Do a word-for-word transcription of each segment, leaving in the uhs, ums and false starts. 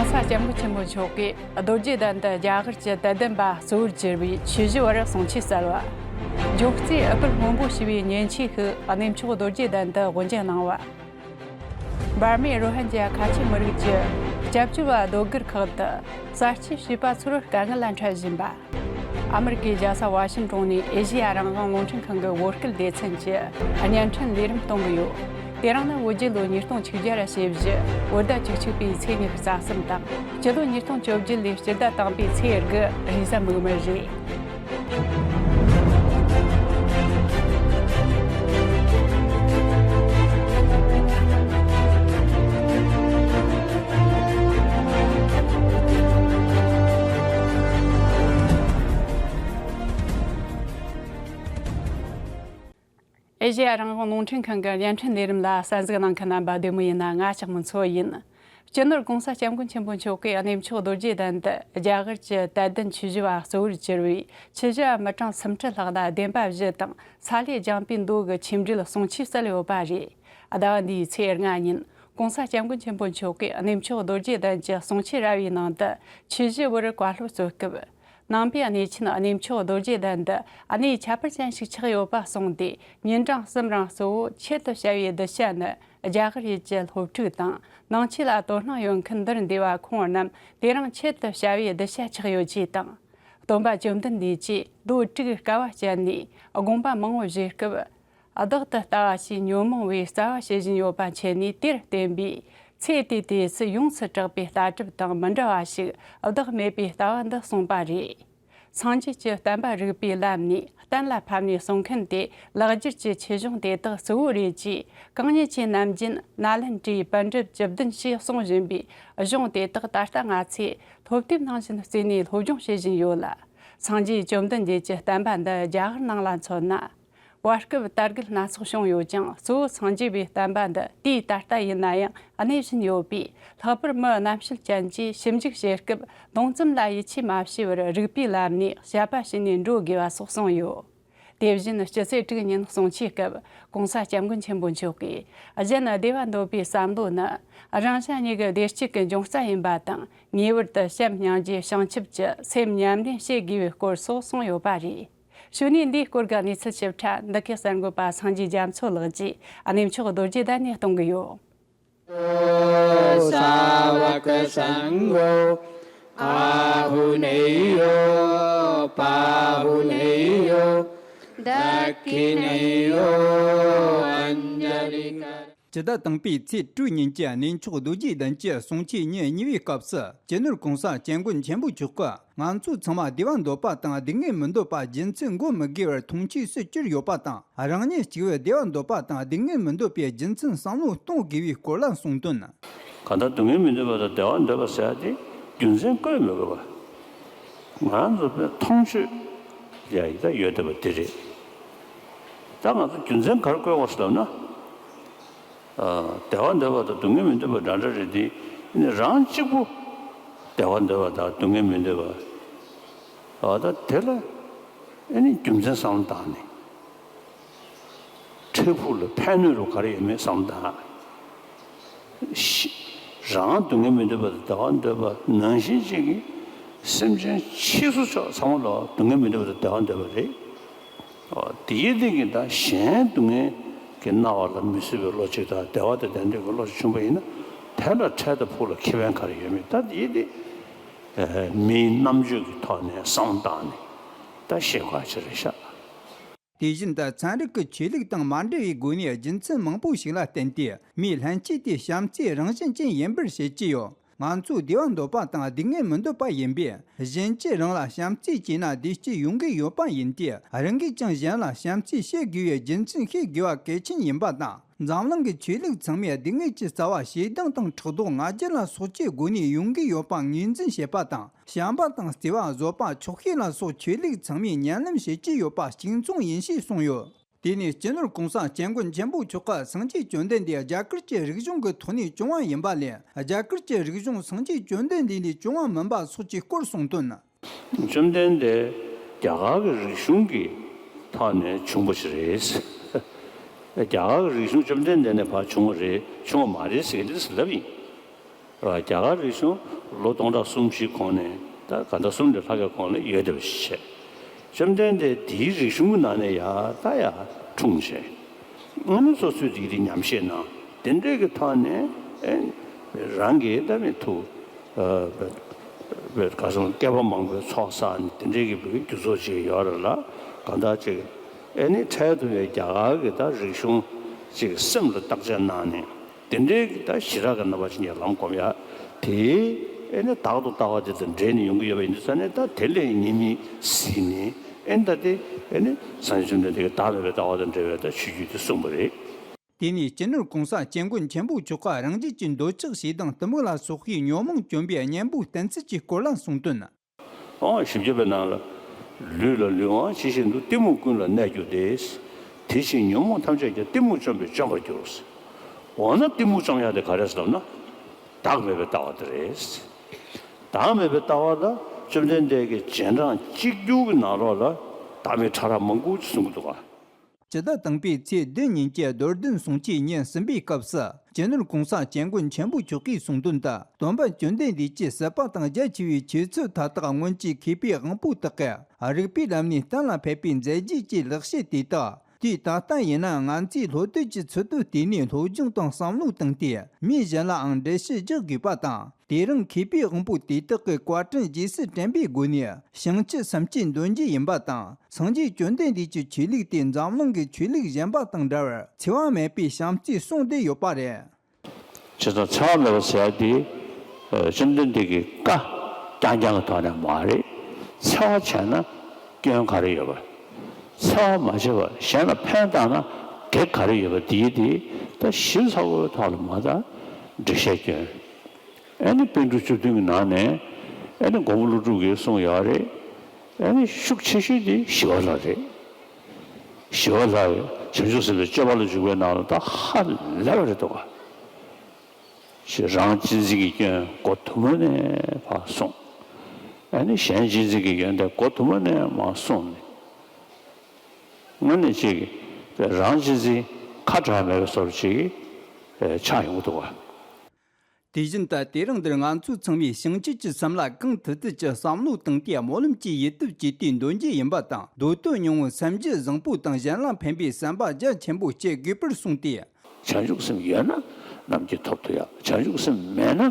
༸གོང་ས་༸སྐྱབས་མགོན་ཆེན་པོ་མཆོག་གིས་རྡོ་རྗེ་གདན་དུ་རྒྱ་གར་གྱི་དད་ལྡན་པ་གཙོ་བོར་གྱུར་པའི་ཆོས་བཞི་བར་གསུང་ཆོས་གསོལ་བ། ལྗོངས་རྩེའི་ཨུཏྤལ་སྔོན་པོ་ཞེས་པའི་མཉེན་ཆས་ཤིག་གནས་མཆོག་རྡོ་རྗེ་གདན་དུ་དབུ་འབྱེད་གནང་བ། འབར་མའི་རོ་ཧིན་ཇ་ཁ་ཆེ་མི་རིགས་ཀྱི་སྐྱབས་བཅོལ་བ་སྡོད་སྒར་ཁག་ཏུ་གསར་སྐྱེས་བྱིས་པ་ཚོར་དཀའ་ངལ་ལ་འཕྲད་བཞིན་པ། ཨ་མི་རི་ཀའི་རྒྱལ་ས་ཝ་ཤིང་ཏོན་ནས་ཨེ་ཤེ་ཡ་རང་དབང་རླུང་འཕྲིན་ཁང་གི་བོད་སྐད་སྡེ་ཚན་གྱིས་བརྙན་འཕྲིན་ལས་རིམ་གཏོང་གི་ཡོད། དེ་རིང་ནི་བོད་རྒྱལ་ལོ་ཉིས་སྟོང་ཆིག་བརྒྱ་ཞེ་བཞི་བོད་ཟླ་བཅུ་གཅིག་པའི་ཚེས་ཉི་ཤུ་རྩ་གསུམ་དང་། སྤྱི་ལོ་ཉིས་སྟོང་བཅོ་བརྒྱད་ལོའི་སྤྱི་ཟླ་དང་པོའི་ཚེས་དགུ་རེས་གཟའ་མིག་དམར་རེད། ཨེ་ཤེ་ཡ་རང་དབང་རླུང་འཕྲིན་ཁང་གི་བརྙན་འཕྲིན་ལས་རིམ་ལ་གསན་གཟིགས་གནང་མཁན་རྣམ་པ་བདེ་མོ་ཡིན་ན། ང་ལྕགས་མོ་མཚོ་ཡིན། སྤྱི་ནོར་༸གོང་ས་༸སྐྱབས་མགོན་ཆེན་པོ་མཆོག་གིས་གནས་མཆོག་རྡོ་རྗེ་གདན་དུ་རྒྱ་གར་གྱི་དད་ལྡན་ཆོས་བཞི་བ་གཙོ་བོར་གྱུར་བའི་ཆོས་བྱེད་མི་གྲངས་སུམ་ཁྲི་ལྷག་ལ་བདེན་པ་བཞི་དང་ས་ལེ་ལྗང་པའི་མདོ་གི་ཆོས་འབྲེལ་གསུང་ཆོས་གསོལ་ཡོད་པ་རེད། ཟླ་བ་འདིའི་ཚེས་ལྔ་ཉིན་༸གོང་ས་༸སྐྱབས་མགོན་ཆེན་པོ་མཆོག་གིས་གནས་མཆོག་རྡོ་རྗེ་གདན་གྱི་གསུང་ཆོས་ར་བའི་ནང་དུ་ཆོས་བཞི་བར་བཀའ་སློབ་སྩོལ་སྐབས། ནང་པའི་གནས་ཆེན་གནས་མཆོག་རྡོ་རྗེ་གདན་འདི་གནས་ཁྱད་པར་ཅན་ཞིག་ཆགས་ཡོད་པ་གསུངས་ཏེ། ཉིན་གྲངས་གསུམ་རིང་གཙོ་བོ་ཆེད་དུ་བྱ་བའི་གདུལ་བྱ་ནི་རྒྱ་གར་ཡུལ་གྱི་སློབ་ཕྲུག་དང་། ནང་ཆོས་ལ་དོ་སྣང་ཡོད་མཁན་འདིར་འདུས་པ་ཁོང་རྣམས་དེ་རིང་ཆེད་དུ་བྱ་བའི་གདུལ་བྱ་ཆགས་ཡོད་ཅེས་དང་། སྟོན་པ་བཅོམ་ལྡན་འདས་ཀྱིས་ལོ་དྲུག་དཀའ་བ་སྤྱད་ནས་དགོངས་པ་མང་བོ་བཞེས་སྐབས། བདག་ཏུ་ལྟ་བ་ཞེས་ཉོན་མོངས་པའི་རྩ་བ་བྱེད་བཞིན་ཡོད་པ་མཁྱེན་ནས། དེར་བརྟེན་པའི་ཚེ་དེའི་དུས་སུ་ཡོངས་སུ་གྲགས་པའི་ལྟ་གྲུབ་དང་མི་འདྲ་བ་ཞིག་བདག་མེད་པའི་ལྟ་བ་འདི་གསུངས་པ་རེད། སངས་རྒྱས་ཀྱི་བསྟན་པ་རིག་པའི་ལམ་ནས་གཏན་ལ་ཕབ་ནས་གསུང་མཁན་དེ་ལེགས་སྒྱུར་གྱི་ཆོས་གཞུང་དེ་དག་གཙོ་བོ་རེད་ཅེས། གང་ཉིད་ཀྱིས་ནམ་རྒྱུན་ནཱ་ལེནྡྲའི་པཎ་གྲུབ་བཅུ་བདུན་ཞེས་གསུང་བཞིན་པའི་གཞུང་དེ་དག་ད་ལྟ་ང་ཚོས་སློབ་དེབ་ནང་བཞིན་བརྩིས་ནས་སློབ་སྦྱོང་བྱེད་བཞིན་ཡོད་ལ། སངས་རྒྱས་བཅོམ་ལྡན་འདས་ཀྱི་བསྟན་པ་འདི་རྒྱ་གར་ནང་ལ་མཚོན་ན། བར་སྐབས་དར་རྒུད་སྣ་ཚོགས་བྱུང་ཡོད་ཀྱང་། གཙོ་བོ་སངས་རྒྱས་པའི་བསྟན་པ་འདི་དུས་ད་ལྟ་ཡིན་ན་ཡང་གནས་བཞིན་ཡོད་པས། ལྷག་པར་མི་རྣམ་དཔྱོད་ཅན་གྱིས་ཞིབ་འཇུག་བྱེད་སྐབས་རྡོག་རྩོམ་ལ་ཡིད་ཆེས་མ་བྱས་པར་རིགས་པའི་ལམ་ནས་དཔྱད་པ་བྱས་ནས་འགྲོ་དགོས་པ་སོགས་གསུངས་ཡོད། དེ་བཞིན་སྤྱི་ཚེས་དྲུག་ཉིན་གསུང་ཆོས་སྐབས་༸གོང་ས་༸སྐྱབས་མགོན་ཆེན་པོ་མཆོག་གིས། གཞན་བདེ་བ་འདོད་པའི་བསམ་བློ་ནི་རང་གཞན་གཉིས་ཀྱི་བདེ་སྐྱིད་ཀྱི་འབྱུང་རྩ་ཡིན་པ་དང་། ངེས་པར་དུ་བྱམས་སྙིང་རྗེ་བྱང་ཆུབ་ཀྱི་སེམས་ཉམས་ལེན་བྱེད་དགོས་པའི་སྐོར་སོགས་གསུངས་ཡོད་པ་རེད། གཞུག་ནས་འདིའི་སྐོར་གྱི་གནས་ཚུལ་ཞིབ་ཕྲ་འདི་གའི་གསར་འགོད་པ་སངས་རྒྱས་རྒྱ་མཚོ་ལགས་ཀྱིས་གནས་མཆོག་རྡོ་རྗེ་གདན་ནས་གཏོང་གི་ཡོད། ས་བ་ཀ་སང་གོ་ཨ་ཧུ་ནེ་ཡོ་པ་ཧུ་ནེ་ཡོ་དཀ་ཁི་ནེ་ཡོ་ཨན་ཇ་ལི་ཀ་སྤྱི་ཟླ་དང་པོའི་ཚེས་དྲུག་ཉིན་གྱི་གནས་མཆོག་རྡོ་རྗེ་གདན་གྱི་གསུང་ཆོས་ཉིན་གཉིས་པའི་སྐབས་སུ། སྤྱི་ནོར་༸གོང་ས་༸སྐྱབས་མགོན་ཆེན་པོ་མཆོག་གིས། ང་ཚོ་ཚང་མ་བདེ་བ་འདོད་པ་དང་སྡུག་བསྔལ་མི་འདོད་པ་རྒྱུ་མཚན་འགོད་མི་དགོས་པར་མཐོང་ཆོས་སུ་གྱུར་ཡོད་པ་དང་། རང་ཉིད་གཅིག་པུས་བདེ་བ་འདོད་པ་དང་སྡུག་བསྔལ་མི་འདོད་པའི་རྒྱུ་མཚན་བསམ་བློ་གཏོང་དགོས་པའི་སྐོར་ལ་གསུངས་དོན། གང་ལྟར་སྡུག་བསྔལ་མི་འདོད་པ་དང་བདེ་བ་འདོད་པ་ཟེར་ཡ་དེ་རྒྱུ་མཚན་བཀོད་མི་དགོས་པ། ང་ཚོ་དཔེ་མཐོང་ཆོས་ཡ་ཡི་ད་ཡོད་བསྡད་པ་དེ་རེད། ད་ང་ཚོ་རྒྱུ་མཚན་ག་རེ་བཀོད་དགོས་ཟེར་ལབ་ན། ཨ། བདེ་བ་འདོད་པ་དང་སྡུག་བསྔལ་མི་འདོད་པ་འདྲ་འདྲ་རེད་དེ། ཨ་ནི་རང་གཅིག་པུ་བདེ་བ་འདོད་པ་དང་སྡུག་བསྔལ་མི་འདོད་པ། ཨ། ད་དེ་ལ་ཨ་ནི་རྒྱུ་མཚན་བསམ་བློ་བཏང་ནས། འཕྲལ་ཕུགས་ལ་ཕན་གནོད་རུ་ག་རེ་ཡོད་མེད་བསམ་བློ་བཏང་། ཤི། རང་སྡུག་བསྔལ་མི་འདོད་པ་དང་བདེ་བ་འདོད་པ་ནང་བཞིན་གཅིག་གིས། སེམས་ཅན་ཕྱི་སོ་ཕྱོགས་ཚང་མ་ལ་སྡུག་བསྔལ་མི་འདོད་པ་དང་བདེ་བ་འདོད་པ་རེད། ཨོ། དེའི་སྟེང་གི་ད་གཞན་སྡུག་བསྔལ་གྱི་སྣང་བ་ལ་མི་བཟོད་པའི་བློ་གཅིག་དང་བདེ་བ་དང་ལྡན་འདོད་ཀྱི་བློ་གཅིག་བྱུང་བ་ཡིན་ན། དེ་ལ་འཕྲལ་དང་ཕུགས་ལ་ཁེ་ཕན་ག་རེ་ཡོད་མེད། ད་དེའི་སྟེང་། ཨ། མིའི་རྣམ་དཔྱོད་ཀྱི་ཐོག་ནས་བསམ་བློ་བཏང་ནས་ད་ཤེས་དགོས་ཅིག་རེད་ཤག་དེ་བཞིན་དུ་ཚན་རིག་གི་ཆོས་ལུགས་དང་མ་འབྲེལ་བའི་སྒོ་ནས་རྒྱུ་མཚན་མང་པོ་ཞིག་ལ་བརྟེན་ཏེ། མིའི་ལྷན་སྐྱེས་དེ་བྱམས་བརྩེའི་རང་བཞིན་ཅན་ཡིན་པར་བཤད་ཀྱི་ཡོད། ང་ཚོ་བདེ་བ་འདོད་པ་དང་སྡུག་བསྔལ་མི་འདོད་པ་ཡིན་པས། གཞན་གྱིས་རང་ལ་བྱམས་བརྩེ་བྱས་ན་བདེ་སྐྱིད་ཡོང་གི་ཡོད་པ་ཡིན་ཏེ། རང་གིས་ཀྱང་གཞན་ལ་བྱམས་བརྩེ་བྱེད་དགོས་པའི་རྒྱུ་མཚན་ཤེས་དགོས་པ་གལ་ཆེན་ཡིན་པ་དང་། འཛམ་གླིང་གི་ཆོས་ལུགས་ཚང་མས་སྡུག་བསྔལ་གྱི་རྩ་བ་ཞེ་སྡང་དང་ཕྲག་དོག་ང་རྒྱལ་ལ་སོགས་ཀྱི་སྒོ་ནས་ཡོང་གི་ཡོད་པ་ངོས་འཛིན་བྱེད་པ་དང་། བྱམས་པ་དང་བརྩེ་བ་བཟོད་པ་ཆོག་ཤེས་ལ་སོགས་ཆོས་ལུགས་ཚང་མས་ཉམས་ལེན་བྱེད་ཀྱི་ཡོད་པ་གཅིག་མཚུངས་ཡིན་ཞེས་གསུངས་ཡོད། དེ་ནས་སྤྱི་ནོར་༸གོང་ས་༸སྐྱབས་མགོན་ཆེན་པོ་མཆོག་གིས་སངས་རྒྱས་བཅོམ་ལྡན་འདས་རྒྱ་གར་གྱི་རིག་གཞུང་གི་ཐོག་ནས་བྱུང་བ་ཡིན་པ་ལས། རྒྱ་གར་གྱི་རིག་གཞུང་སངས་རྒྱས་བཅོམ་ལྡན་འདས་ལས་བྱུང་བ་མིན་པ་སོགས་ཀྱི་སྐོར་གསུངས་དོན། བཅོམ་ལྡན་འདས་རྒྱ་གར་གྱི་རིག་གཞུང་གི་ཐོག་ནས་བྱུང་བ་ཞིག་རེད། རྒྱ་གར་གྱི་རིག་གཞུང་བཅོམ་ལྡན་འདས་ནས་ཕར་བྱུང་བ་རེད། བྱུང་བ་མ་རེད་ཟེར་གྱི་འདུག་ཟེར་ལབ་ཡིན། རྒྱ་གར་རིག་གཞུང་ལོ་སྟོང་ཕྲག་གསུམ་བཞིའི་གོང་ནས་ད་ག་ད་གསུམ་ལས་ལྷག་གི་གོང་ནས་ཡོད་བསྡད་པ་ཞིག་བྱས། བཅོམ་ལྡན་འདས་དེའི་རིག་གཞུང་གི་ནང་ནས་ཡ་ད་ཡ་འཁྲུངས་བྱས། དངོས་གནས་སོ་སོའི་རིགས་དེ་ཉམས་བཞེས་གནང་། དེ་འདྲའི་གི་ཐོག་ནས་ཨེ་རང་གི་ད་མི་ཐུག་ཨ་བས་ག་སོང་། བསྐལ་པ་མང་པོའི་ཚོགས་བསགས་ནས་དེ་འདྲའི་གི་བའི་རྒྱུ་ཚོགས་ཅིག་ཡོད་རེད་ལ། གང་ལྟར་ཅིག་ཨེ་ནི་འཕྲལ་དུ་བའི་རྒྱ་གར་གི་ད་རིག་གཞུང་ཅིག་སེམས་ལ་བརྟག་དཔྱད་གནང་ནས། དེ་འདྲའི་གི་ད་ཞི་དྲག་གི་རྣམ་པ་ཅན་གྱི་ལམ་སྒོམ་ཡ་དེ་ཨེ་ནི་བདག་ཏུ་ལྟ་བ་དེ་དང་འབྲེལ་ནས་ཡོང་གི་ཡོད་པ་ཡིན་དུས་ཙང་ནས། ད་དེ་ལས་ཉེས་དམིགས་ཟིན་ནས་ཨེ་ནི་ད་དེ་ཨེ་ནི་སངས་རྒྱས་བཅོམ་ལྡན་འདས་ཀྱི་བདག་མེད་པའི་ལྟ་བ་དང་འབྲེལ་བའི་ད་ཆོས་བརྒྱུད་དེ་གསུངས་པ་རེད། དེ་ནས་སྤྱི་ནོར་གོང་ས་སྐྱབས་མགོན་ཆེན་པོ་མཆོག་གིས་རང་རྒྱུད་ཀྱི་འདོད་ཆགས་ཞེ་སྡང་གཏི་མུག་ལ་སོགས་པའི་ཉོན་མོངས་བཅོམ་པའི་གཉེན་པོའི་བསྟན་ཚུལ་གྱི་སྐོར་ལ་གསུངས་དོན། ཨོ་བཞི་བརྒྱ་པའི་ནང་ལ། ལུས་ལ་ལུས་དབང་ཇི་བཞིན་དུ། གཏི་མུག་ཀུན་ལ་གནས་གྱུར་ཏེ། དེ་བཞིན་ཉོན་མོངས་ཐམས་ཅད་ཀྱང་། གཏི་མུག་བཅོམ་པས་བཅོམ་པར་འགྱུར། འོ་ན་གཏི་མུག་བཅོམ་ཡག་དེ་ག་རེ་ཟེར་ལབ་ན། བདག་མེད་པའི་ལྟ་བ་དེ་རེད། བདག་མེད་པའི་ལྟ་བ་ལ་བཅོམ་ལྡན་འདས་ཀྱིས་རྗེས་འབྲང་གཅིག་གྱུར་གྱི་ནང་ལོགས་ལ་བདག་མེད་ཕྲ་རགས་མང་པོ་ཅིག་གསུང་གི་འདུག་ག། སྤྱི་ཟླ་དང་པོའི་ཚེས་བདུན་ཉིན་གྱི་རྡོར་གདན་གསུང་ཆོས་ཉིན་གསུམ་པའི་སྐབས་སུ། སྤྱི་ནོར་གོང་ས་སྐྱབས་མགོན་ཆེན་པོ་མཆོག་གིས་གསུངས་དོན་དུ། སྟོན་པ་བཅོམ་ལྡན་འདས་ཀྱི་ཟབ་པ་དང་རྒྱ་ཆེ་བའི་ཆོས་ཚུལ་མཐའ་དག་སྔོན་གྱི་མཁས་པའི་དབང་པོ་དག་གིས་རིགས་པའི་ལམ་ནས་གཏན་ལ་ཕེབས་པའི་མཛད་རྗེས་ཀྱི་ལེགས་བཤད་དེ་དག། དུས་ད་ལྟ་ཡིན་ན་ང་ཚོས་བློ་གཏོད་ཀྱི་ཚུལ་དུ་བལྟས་ནས་སློབ་སྦྱོང་དང་བསམ་བློ་བཏང་སྟེ། མི་གཞན་ལའང་འགྲེལ་བཤད་རྒྱག་དགོས་པ་དང་། དེ་རིང་མཁས་པའི་དབང་པོ་དེ་དག་གི་བཀའ་དྲིན་རྗེས་སུ་དྲན་པའི་སྒོ་ནས། བྱང་ཆུབ་སེམས་བསྐྱེད་འདོན་རྒྱུ་ཡིན་པ་དང་། སངས་རྒྱས་བཅོམ་ལྡན་འདས་ཀྱི་ཆོས་ལུགས་དེ་འཛམ་གླིང་གི་ཆོས་ལུགས་གཞན་པ་དང་འདྲ་བར་འཚེ་བ་མེད་པའི་བྱམས་བརྩེ་གསུངས་བསྡད་ཡོད་པ་རེད། བྱས་ཙང་འཚེ་བ་མེད་པ་ཟེར་ཡ་དེ། ཨ་བཅོམ་ལྡན་འདས་ཀྱི་བཀའ་རྐྱང་རྐྱང་གི་ཐོག་ནས་མ་རེད། འཚེ་བ་བྱས་ན་སྐྱོན་ག་རེ་ཡོད་པ། འཚེ་བ་མ་བྱས་པར་གཞན་ལ་ཕན་བཏགས་ན་གེགས་ག་རེ་ཡོད་པ། དེའི་དེ་ད་ཞིབ་ཚགས་པོའི་ཐོག་ལ་མ་ད་འགྲེལ་བཤད་སྐྱོན། ཨེ་ནི་པཎ་གྲུབ་བཅུ་བདུན་གྱི་ནང་ནས་ཨེ་ནི་མགོན་པོ་ཀླུ་སྒྲུབ་ཀྱིས་གསུངས་ཡོད་རེད། ཨེ་ནི་ཤུགས་ཆེ་ཤོས་དེ་ཞི་བ་ལྷ་རེད། ཞི་བ་ལྷ་ཡི་བྱང་ཆུབ་སེམས་དཔའི་སྤྱོད་པ་ལ་འཇུག་པའི་ནང་ལ་ད་ཧ་ལས་པ་རེད་འདུག་ག། ཞེས་རང་གཅེས་འཛིན་གྱི་སྐྱོན་འགོ་དུ་མ་ནས་ཕར་གསུངས། ཨེ་ནི་གཞན་གཅེས་འཛིན་གྱི་སྐྱོན་དེ་འགོ་དུ་མ་ནས་མར་གསུངས་ནས། དངོས་གནས་ཅིག་རང་གཅེས་འཛིན་ཁ་བྲལ་མེད་པའི་བཟོ་འདྲ་ཅིག་ཆགས་ཡོང་གི་འདུག་ག། དེ་བཞིན་དུ་དེ་རིང་འདིར་ང་ཚོ་ཚང་མས་བྱང་ཆུབ་ཀྱི་སེམས་ལ་གང་ཐུབ་ཐུབ་ཀྱིས་བསམ་བློ་བཏང་སྟེ་སྨོན་ལམ་གྱི་ཡུལ་དུ་བསྐྱེད་དེ་འདོན་རྒྱུ་ཡིན་པ་དང་། འདོད་དོན་ཉུང་ངུ་སེམས་རྒྱུད་བཟང་པོ་དང་གཞན་ལ་ཕན་པའི་བསམ་པ་རྒྱ་ཆེན་པོ་བསྐྱེད་དགོས་པར་གསུངས་ཏེ། བྱང་ཆུབ་སེམས་ཡོད་ན་ནམ་རྒྱུན་ཐོབ་ཐུབ་ཡ། བྱང་ཆུབ་སེམས་མེད་ན་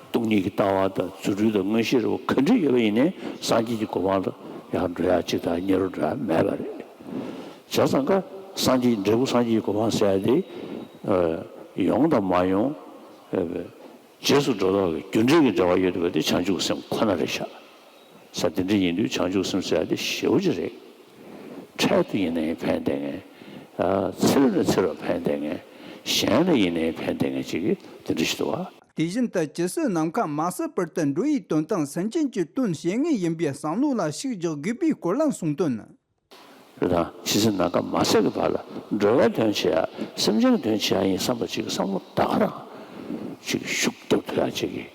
སྟོང་ཉིད་ཀྱི་ལྟ་བ་དང་རྫུ་འཕྲུལ་དང་མངོན་ཤེས་རེད་བ། ག་འདྲ་ཡོད་པ་ཡིན་ནའི་སངས་རྒྱས་ཀྱི་གོ་འཕང་ལ་ཡང་འགྲོ་ཡ་གཅིག་དང་ཉེ་རུ་འགྲོ་ཡ་མེད་པ་རེད། བྱས་ཙང་ཀ་སངས་རྒྱས་འབྲས་བུ་སངས་རྒྱས་ཀྱི་གོ་འཕང་ཟེར་ཡ་དེ་ཡོང་དང་མ་ཡོང་། རྗེས་སུ་འགྲོ་ལྡོག་གི་རྒྱུ་འབྲས་ཀྱི་འབྲེལ་བ་ཡོད་པ་དེ་བྱང་ཆུབ་སེམས་ཁོ་ན་རེད་ཤག། ས་དེ་འདྲ་ཡིན་དུས་བྱང་ཆུབ་སེམས་ཟེར་ཡ་དེ་ཞེ་པོ་ཅིག་རེད། འཕྲལ་དུ་ཡིན་ནའི་ཕན་བསྡད་མཁན། ཚེ་རབས་ནས་ཚེ་རབས་ཕན་བསྡད་མཁན། གཞན་ལ་ཡིན་ནའི་ཕན་བསྡད་མཁན་ཅིག་གི་དེ་འདྲ་ཞིག་འདུག་བ། དེ་བཞིན་དུ་ཇི་སྲིད་ནམ་མཁའ་མ་ཟད་བར་དུ་འགྲོ་བའི་དོན་དང་སེམས་ཅན་གྱི་དོན་བྱེད་ངེས་ཡིན་པའི་བསམ་བློ་ལ་ཤུགས་རྒྱག་དགོས་པའི་སྐོར་ལ་གསུངས་དོན། རེད་དང་། ཇི་སྲིད་ནམ་མཁའ་མ་ཟད་ཀྱི་བར་ལ་འགྲོ་བའི་དོན་བྱེད་ཡ། སེམས་ཅན་གྱི་དོན་བྱེད་ཡ་ཡིན་བསམ་པ་ཅིག་གི་བསམ་བློ་ད་ག་རང་ཅིག་ཤུགས་རྒྱབ་ཐུབ་ཡ་ཅིག་གི།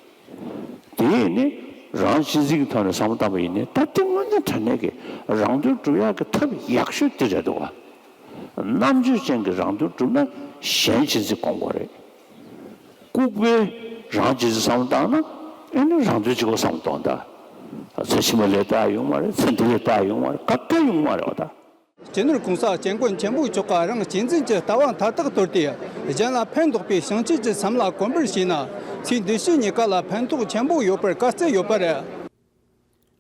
དེ་ཡིན་ནི་རང་གཅེས་འཛིན་གྱི་ཐོག་ནས་བསམ་བློ་བཏང་པ་ཡིན་ནི་ད་ལྟ་དངོས་གནས་དྲང་གནས་ཀྱི་རང་དོན་སྒྲུབ་ཡག་གི་ཐབས་ཡག་ཤོས་དེ་རེད་འདུག་བ། རྣམ་དཔྱོད་ཅན་གྱི་རང་དོན་སྒྲུབ་ན་གཞན་གཅེས་འཛིན་སྐོང་དགོས་རེད། ལྐུགས་པའི་རང་གཅེས་འཛིན་བསམ་བློ་བཏང་ན་ཨེ་ནི་རང་དོན་གཅིག་པོ་བསམ་བློ་གཏོང་ད། ཚེ་ཕྱི་མ་ལས་ལྟ་ཡ་ཡོང་མ་རེད། ཚེ་འདི་ལས་ལྟ་ཡ་ཡོང་མ་རེད། ག་ག་ཡོང་མ་རེད་བ་ད། སྤྱི་ནོར་གོང་ས་སྐྱབས་མགོན་ཆེན་པོ་མཆོག་གིས་རང་གཅེས་འཛིན་གྱི་ལྟ་བ་མཐའ་དག་དོར་ཏེ། གཞན་ལ་ཕན་འདོགས་པའི་བྱང་ཆུབ་ཀྱི་སེམས་ལ་གོམས་པར་བྱས་ན། ཚེ་འདི་ཕྱི་གཉིས་ཀ་ལ་ཕན་ཐོགས་ཆེན་པོ་ཡོད་པར་བཀའ་སྩལ་ཡོད་པ་རེད།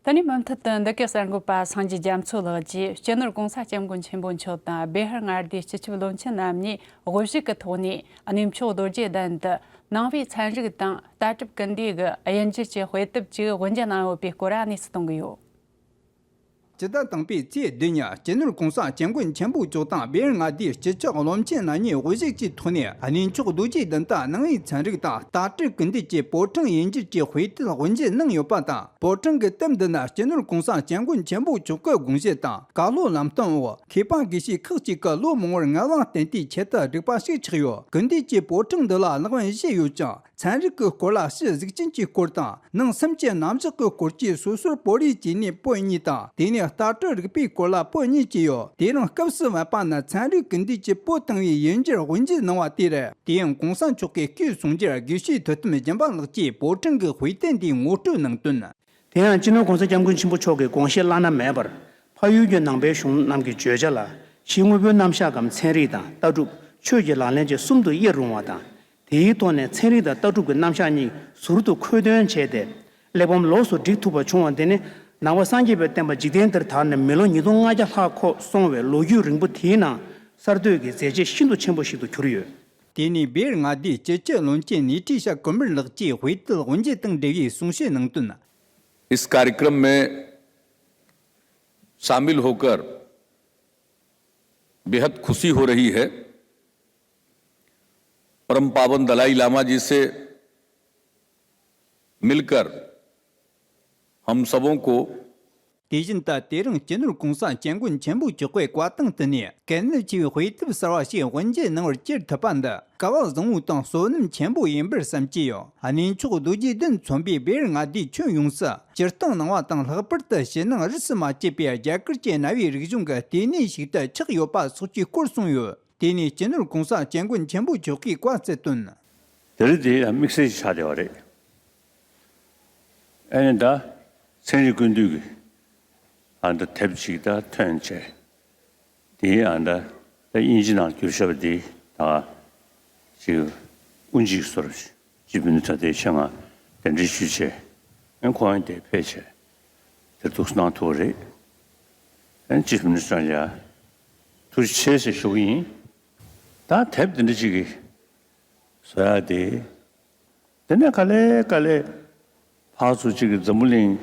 དེ་ནས་མུ་མཐུད་དུ་འདི་གའི་གསར་འགོད་པ་སངས་རྒྱས་རྒྱ་མཚོ་ལགས་ཀྱིས་སྤྱི་ནོར་གོང་ས་སྐྱབས་མགོན་ཆེན་པོ་མཆོག་དང་བེ་ཧར་མངའ་སྡེའི་སྤྱི་ཁྱབ་བློན་ཆེན་རྣམ་གཉིས་དབུ་བཞུགས་ཀྱི་ཐོག་ནས་གནས་མཆོག་རྡོ་རྗེ་གདན་དུ་ནང་པའི་ཚན་རིག་དང་ལྟ་གྲུབ་ཀུན་བདེ་གི་དབྱིན་ཇི་གྱི་དཔེ་དེབ་ཅིག་དབུ་འབྱེད་གནང་ཡོད་པའི་སྐོར་གནས་ཚུལ་གཏོང་གི་ཡོད། སྤྱི་ཟླ་དང་པོའི་ཚེས་བདུན་ཉིན་སྤྱི་ནོར་གོང་ས་སྐྱབས་མགོན་ཆེན་པོ་མཆོག་དང་བེ་ཧར་མངའ་སྡེའི་སྤྱི་ཁྱབ་བློན་ཆེན་རྣམ་གཉིས་དབུ་བཞུགས་ཀྱི་ཐོག་ནས་གནས་མཆོག་རྡོ་རྗེ་གདན་དུ་ནང་པའི་ཚན་རིག་དང་ལྟ་གྲུབ་ཀུན་བདེ་གྱི་ཕོ་བྲང་དབྱིན་ཇི་གྱི་དཔེ་དེབ་དབུ་འབྱེད་གནང་ཡོད་པ་དང་། ཕོ་བྲང་གི་དེབ་འདི་ནི་སྤྱི་ནོར་གོང་ས་སྐྱབས་མགོན་ཆེན་པོ་མཆོག་གི་དགོངས་བཞེད་དང་བཀའ་སློབ་ལམ་སྟོན་འོག་མཁས་པ་དགེ་བཤེས་ཁག་ཅིག་གིས་ལོ་མང་པོར་ངལ་བ་བསྟེན་དུས་ཆེད་དུ་བསྒྲིགས་པ་ཞིག་ཆགས་ཡོད། ཀུན་བདེ་གྱི་ཕོ་བྲང་འདི་ལ་ལེགས་བཤད་བཞི་ཡོད་ཅིང་། ཚན་རིག་གི་སྐོར་ལ་ཕྱི་གཟུགས་ཅན་གྱི་སྐོར་དང་། ནང་སེམས་ཀྱི་རྣམ་གཞག་གི་སྐོར་བཅས་སོ་སོར་བོད་རིགས་བཅས་ནས་པོད་གཉིས་དང་། དེ་ནས་ལྟ་གྲུབ་རིག་པའི་སྐོར་ལ་པོད་གཉིས་བཅས་ཡོད། དེ་རིང་སྐབས་སུ་བབ་པ་ན་ཚན་རིག་སྐུལ་འདེད་ཀྱི་པོད་དང་བའི་ཡིན་རྒྱུར་དབུ་འབྱེད་གནང་བ་དེ་རེད། དེ་ཡང་གོང་ས་མཆོག་གི་སྐུའི་གསུང་རྒྱུར་དགེ་བཤེས་ཐུབ་བསྟན་སྦྱིན་པ་ལགས་ཀྱིས་པོད་ཕྲན་གྱི་དཔེ་དེབ་འདིའི་ངོ་སྤྲོད་གནང་དོན། དེ་ཡང་སྤྱི་ནོར་༸གོང་ས་༸སྐྱབས་མགོན་ཆེན་པོ་མཆོག་གི་དགོངས་བཞེད་བླ་ན་མེད་པར། ཕ་ཡུལ་གྱི་ནང་པའི་གཞུང་རྣམས་ཀྱི་བརྗོད་བྱ་ལ་ཕྱིའི་དངོས་པོའི་རྣམ་གཞག་གམ་ཚན་རིག་དང་ལྟ་གྲུབ། ཆོས་ཀྱི་ལག་ལེན་བཅས་གསུམ་དུ་དབྱེར་རུང་བ་དང་། དེའི་ཐོག་ནས་ཚན་རིག་དང་ལྟ་གྲུབ་ཀྱི་རྣམ་གཞག་གཉིས་ཟུར་དུ་མཁོ་འདོན་བྱས་ཏེ། གླེགས་བམ་ལོགས་སུ་བསྒྲིགས་ཐུབ་པ་བྱུང་བ་འདི་ནི། ནང་པ་སངས་རྒྱས་པའི་བསྟན་པ་འཇིག་རྟེན་འདིར་དར་ནས་མི་ལོ་ཉིས་སྟོང་ལྔ་བརྒྱ་ལྷག་འཁོར་སོང་བའི་ལོ་རྒྱུས་རིང་པོ་དེའི་ནང་གསར་གཏོད་ཀྱི་མཛད་རྗེས་ཤིན་ཏུ་ཆེན་པོ་ཞིག་ཏུ་གྱུར་ཡོད། དེ་ནས་བེ་ཡར་མངའ་སྡེའི་སྤྱི་ཁྱབ་བློན་ཆེན་ནེ་ཐི་ཤ་ཀོ་མིར་ལགས་ཀྱིས་དཔེ་དེབ་དབུ་འབྱེད་དང་འབྲེལ་བའི་གསུང་བཤད་གནང་དོན། इस कार्यक्रम में शामिल होकर बेहद खुशी हो रही है। परम पावन दलाई लामा जी से मिलकर हम सबों को དེ་བཞིན་དུ་དེ་རིང་སྤྱི་ནོར་གོང་ས་སྐྱབས་མགོན་ཆེན་པོ་མཆོག་གིས་བཀའ་དང་བསྟུན་ནས་གལ་གནད་ཆེ་བའི་དཔེ་དེབ་གསར་བ་ཞིག་དབུ་འབྱེད་གནང་བར་བཅར་ཐུབ་པ་འདི་སྐལ་བ་བཟང་བོ་དང་བསོད་ནམས་ཆེན་པོ་ཡིན་པར་བསམ་གྱི་ཡོད། གནས་མཆོག་རྡོ་རྗེ་གདན་མཚོན་པའི་བེ་ཡར་མངའ་སྡེའི་ཁྱོན་ཡོངས་སུ་སྤྱིར་བཏང་ནང་པ་དང་ལྷག་པར་དུ་ཕྱི་ནང་རིས་སུ་མ་ཆད་པའི་རྒྱ་གར་གྱི་གནའ་བོའི་རིག་གཞུང་གི་ལྟེ་གནས་ཤིག་ཏུ་ཆགས་ཡོད་པ་སོགས་ཀྱི་སྐོར་གསུངས་ཡོད། དེ་ནས་སྤྱི་ནོར་གོང་ས་སྐྱབས་མགོན་ཆེན་པོ་མཆོག་གིས་བཀའ་སྩལ་དོན། དེ་རིང་དེ་ཡང་དམིགས་བསལ་ཞིག་ཆགས་བསྡད་པ་རེད། ཨ་ནི་ད་ཚན་རིག་ཀུན་བཏུས་ཀྱི་ཨ་ད་དེབ་ཅིག་ད་ཐོན་བྱས། དེའི་ཨ་ད་ད་དབྱིན་ཇི་ནང་བསྒྱུར་བཞག་པ་འདི་ད་ཅིག་དབུ་འབྱེད་བཟོ་འདྲ་ཞིག་སྤྱི་ཕན་ཚ་དེའི་ཆེད་ང་གདན་འདྲེན་ཞུས་བྱས། ཨ་ཁོང་ཡང་དེ་ཕེབས་བྱས། དེར་ཐུགས་གནང་ཐུབ་པ་རེད། ཨ་ཅི་ཞུ་ནི་སོང་ཡ། ཐུགས་རྗེ་ཆེ་ཞེས་ཞུ་གི་ཡིན། ད་དེབ་འདི་འདྲ་ཅིག་གི་བཟོ་ཡ་དེ། དེ་ནས་ག་ལེ་ག་ལེ་ཕར་ཚུར་ཅིག་གི་འཛམ་བུ་གླིང་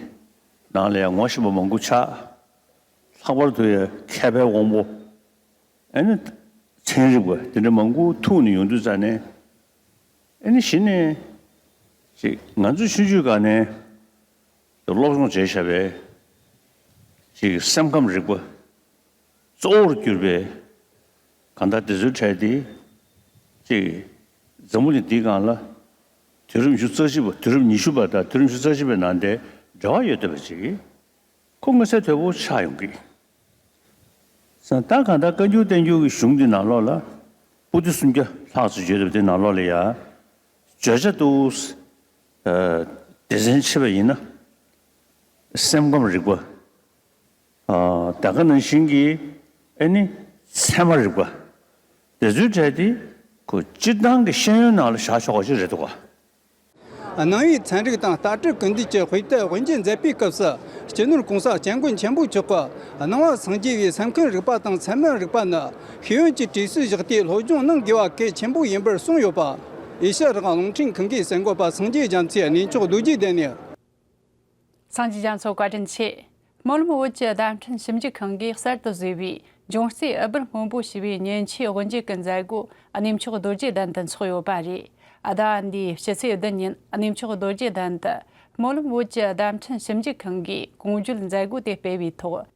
ནང་ལ་ཡང་ངོ་ཤེས་པ་མང་པོ་ཆགས། ལྷག་པར་དུ་ཡ་མཁས་པའི་དབང་པོ། ཨ་ནི་ཚན་རིག་པ་དེ་འདྲ་མང་པོ་ཐུག་ནས་ཡོང་དུས་ཙ་ནས། ཨ་ནི་གཞི་ནས་ཅིག་ང་ཚོ་ཆུང་ཆུང་སྒང་ནས་སློབ་སྦྱོང་བྱས་བཞག་པའི་ཅིག་སེམས་ཁམས་རིག་པ་གཙོ་བོར་གྱུར་པའི་གང་ལྟར་དེ་ཚོའི་གྲས་དེ་ཅིག་འཛམ་བུ་གླིང་འདིའི་སྒང་ལ་དུས་རབས་ཉི་ཤུ་རྩ་གཅིག་པ་དུས་རབས་ཉི་ཤུ་པ་དང་དུས་རབས་ཉི་ཤུ་རྩ་གཅིག་པའི་ནང་དེ་འབྲེལ་བ་ཡོད་བསྡད་པ་ཅིག་ཁོ་མངོན་གསལ་དོད་པོ་ཆགས་ཡོང་གི། ད་གང་ལྟར་བཀའ་འགྱུར་བསྟན་འགྱུར་གྱི་གཞུང་འདི་ནང་ལོགས་ལ་པོ་ཏི་སུམ་བརྒྱ་ལྷག་ཙམ་བརྗོད་བསྡད་པ་དེ་ནང་ལོགས་ལ་ཡ། བརྗོད་བྱ་དུ་སྡེ་ཚན་ཕྱེ་བ་ཡིན་ན། སེམས་ཁམས་རིག་པ། ད་ག་ནང་བཞིན་གྱི་ཨ་ནི་ཚད་མ་རིག་པ། དེ་ཚོའི་གྲས་དེ་ཁོ་སྤྱིར་བཏང་གི་ཤེས་ཡོན་ནང་ལ་བཞག་ཆོག་པ་ཞིག་རེད་འདུག་ག། ནང་པའི་ཚན་རིག་དང་ལྟ་གྲུབ་ཀུན་བཏུས་ཀྱི་དཔེ་དེབ་དབུ་འབྱེད་མཛད་པའི་སྐབས་སུ། སྤྱི་ནོར་གོང་ས་སྐྱབས་མགོན་ཆེན་པོ་མཆོག་གིས་ནང་པ་སངས་རྒྱས་པའི་སེམས་ཁམས་རིག་པ་དང་ཚད་མ་རིག་པ་ནི་ཤེས་ཡོན་གྱི་གྲས་སུ་བཞག་སྟེ་སློབ་སྦྱོང་གནང་དགོས་པ་གལ་ཆེན་པོ་ཡིན་པར་གསུངས་ཡོད་པ། ཨེ་ཤ་ཡ་རང་དབང་རླུང་འཕྲིན་ཁང་གི་གསར་འགོད་པ་སངས་རྒྱས་རྒྱ་མཚོས་གནས་མཆོག་རྡོ་རྗེ་གདན་ནས། སངས་རྒྱས་རྒྱ་མཚོ་བཀའ་དྲིན་ཆེ། སྨོན་ལམ་བོད་ཀྱི་བརྡ་འཕྲིན་ཞིབ་འཇུག་ཁང་གིས་གསར་དུ་བཟོས་པའི་འབྱུང་རྩའི་ཨུ་སྦུར་སྔོན་པོ་ཞེས་པའི་མཉེན་ཆས་དབུ་འབྱེད་ཀྱི་མཛད་སྒོ་གནས་མཆོག་རྡོ་རྗེ་གདན་དུ་འཚོགས་ཡོད་པ་རེད། ཟླ་བ་འདིའི་ཕྱི་ཚེས་བདུན་ཉིན་གནས་མཆོག་རྡོ་རྗེ་གདན་དུ་སྨོན་ལམ་བོད་ཀྱི་བརྡ་འཕྲིན་ཞིབ་འཇུག་ཁང་གིས་གོང་བརྗོད་མཛད་སྒོ་དེ་སྤེལ་བའི་ཐོག།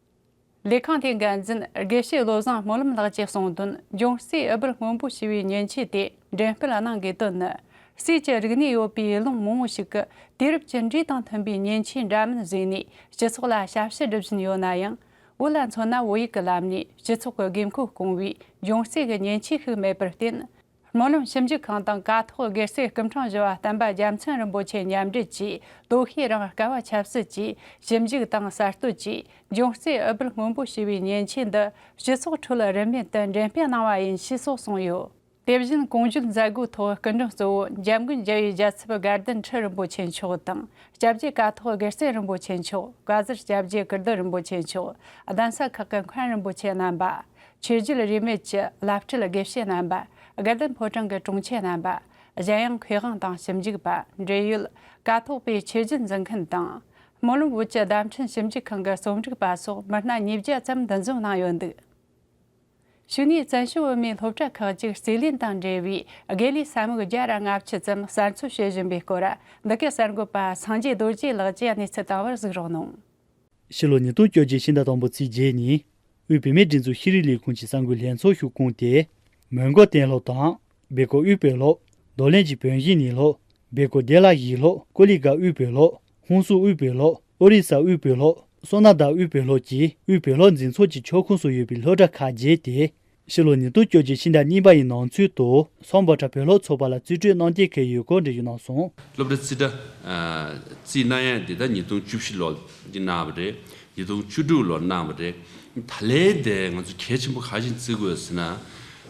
ལས་ཁང་དེའི་འགན་འཛིན་དགེ་བཤེས་བློ་བཟང་སྨོན་ལམ་ལགས་ཀྱིས་གསུངས་དོན། འབྱུང་རྩའི་ཨུ་སྦུར་སྔོན་པོ་ཞེས་པའི་མཉེན་ཆས་དེ་འགྲེམས་སྤེལ་གནང་དགོས་དོན་ནི། ཟས་ཀྱི་རིག་གནས་ཡོད་པའི་ལུང་མང་བོ་ཞིག་གིས་དུས་རབས་ཀྱི་འགྲོས་དང་མཐུན་པའི་མཉེན་ཆས་འདྲ་མིན་བཟོས་ནས་སྤྱི་ཚོགས་ལ་ཞབས་ཕྱི་སྒྲུབ་བཞིན་ཡོད་ན་ཡང་། བོད་ལ་མཚོན་ན་བོད་ཡིག་གི་ལམ་ནས་སྤྱི་ཚོགས་ཀྱི་དགོས་མཁོ་སྐོང་བའི་འབྱུང་རྩའི་གི་མཉེན་ཆས་ཤིག་མེད་པར་བརྟེན། སྨོན་ལམ་ཞིབ་འཇུག་ཁང་དང་ཀཿཐོག་སྒེར་རྩེ་སྐུ་ཕྲེང་བཞི་པ་བསྟན་པ་རྒྱ་མཚན་རིན་པོ་ཆེ་མཉམ་འབྲེལ་གྱིས་དོ་ཤེས་རང་དཀའ་བ་ཆབ་སྲིད་ཀྱིས་ཞིབ་འཇུག་དང་གསར་གཏོད་ཀྱིས་འབྱུང་རྩའི་ཨུ་སྦུར་སྔོན་པོ་ཞེས་པའི་མཉེན་ཆས་འདི་སྤྱི་ཚོགས་ཁྲོད་རིན་མེད་དུ་འགྲེམས་སྤེལ་གནང་བ་ཡིན་ཞེས་སོགས་གསུངས་ཡོད། དེ་བཞིན་གོང་བརྗོད་མཛད་སྒོའི་ཐོག་སྐུ་མགྲོན་གཙོ་བོ་འཇམ་མགོན་རྒྱལ་བའི་རྒྱལ་ཚབ་དགའ་ལྡན་ཁྲི་རིན་པོ་ཆེ་མཆོག་དང་། སྐྱབས་རྗེ་ཀཿཐོག་སྒེར་རྩེ་རིན་པོ་ཆེ་མཆོག་བཀའ་ཟུར་སྐྱབས་རྗེ་ཀིརྟི་རིན་པོ་ཆེ་མཆོག་གདན་ས་ཁག་གི་མཁན་རིན་པོ་ཆེ་རྣམ་པ། ཆོས་བརྒྱུད་རིས་མེད་ཀྱི་བླ་སྤྲུལ་དགེ་བཤེས་རྣམ་པ། དགའ་ལྡན་ཕོ་བྲང་གི་དྲུང་ཆེ་རྣམ་པ། གཞན་ཡང་མཁས་དབང་དང་ཞིབ་འཇུག་པ། འབྲེལ་ཡོད་ཀཿཐོག་པའི་ཆོས་བརྒྱུད་འཛིན་མཁན་དང་། སྨོན་ལམ་བོད་ཀྱི་བརྡ་འཕྲིན་ཞིབ་འཇུག་ཁང་གི་རྩོམ་སྒྲིག་པ་སོགས་མི་སྣ་ཉིས་བརྒྱ་ཙམ་འདུ་འཛོམས་གནང་ཡོད་འདུག་ཞུགས་ནས་བཙན་བྱོལ་བོད་མིའི་སློབ་གྲྭ་ཁག་ཅིག་རྩིས་ལེན་དང་འབྲེལ་བའི་དགེ་ལས་ས་མིག་བརྒྱ་ར་ལྔ་བཅུ་ཙམ་གསར་འཚོལ་བྱེད་བཞིན་པའི་སྐོར། འདི་གའི་གསར་འགོད་པ་སངས་རྒྱས་རྡོ་རྗེ་ལགས་ཀྱིས་གནས་ཚུལ་བཏང་བར་གཟིགས་རོགས་གནང་། ཕྱི་ལོ་ཉིས་སྟོང་བཅོ་བརྒྱད་ཕྱི་ཟླ་དང་པོ་ཚེས་བརྒྱད་ཉིན། དབུས་བུད་མེད་སྒྲིག་འཛུགས་ཤེས་རིག་ལས་ཁུངས་ཀྱི་གསར་འགོད་ལྷན་ཚོགས་ཤོག་ཁག་དེ། མོན་གྷོ་གཏན་སློབ་དང་། སྦེལ་ཀོབ་དབུས་དཔོན་སློབ། རྡོར་གླིང་གི་བོན་གཞིས་གནས་སློབ། སྦེལ་ཀོབ་བདེ་བླག་གཞིས་ལྷོ། ཀོ་ལི་གྷལ་དབུས་བོད་ལྷོ། ཧུན་སུར་དབུས་བོད་ལྷོ། ཨོ་རི་ས་དབུས་བོད་ལྷོ། སོ་ན་དར་དབུས་བོད་ལྷོ་བཅས་དབུས་བོད་ལྷོ་འཛིན་ཚོགས་ཀྱི་ཕྱོགས་ཁོངས་སུ་ཡོད་པའི་སློབ་གྲྭ་ཁག་བརྒྱད་དེ། ཕྱི་ལོ་ཉིས་སྟོང་བཅོ་བརྒྱད་ཕྱི་ཟླ་གཉིས་པ་ཡི་ནང་ཚུད་དུ་སམ་བྷོ་ཊ་བོད་ལྷོ་ཚོགས་པ་ལ་རྩིས་སྤྲོད་གནང་གཏན་འཁེལ་ཡོད་སྐོར་འགྲེལ་བརྗོད་གནང་སོང་། སློབ་གྲྭ་རྩིས་གྲ་ཨ་རྩིས་གནང་ཡག་འདི་ད་ཉིས་སྟོང་བཅུ་བཞི་ལོ་ནས་གནང་བ་རེད། ཉིས་སྟོང་བཅུ་དྲུག་ལོ་གནང་བ་རེད། ད་ལན་དེ་ང་ཚོ་གལ་ཆེན་པོ་ག་རེ་བྱས་ནས་བརྩི་དགོས་ཟེར་ན།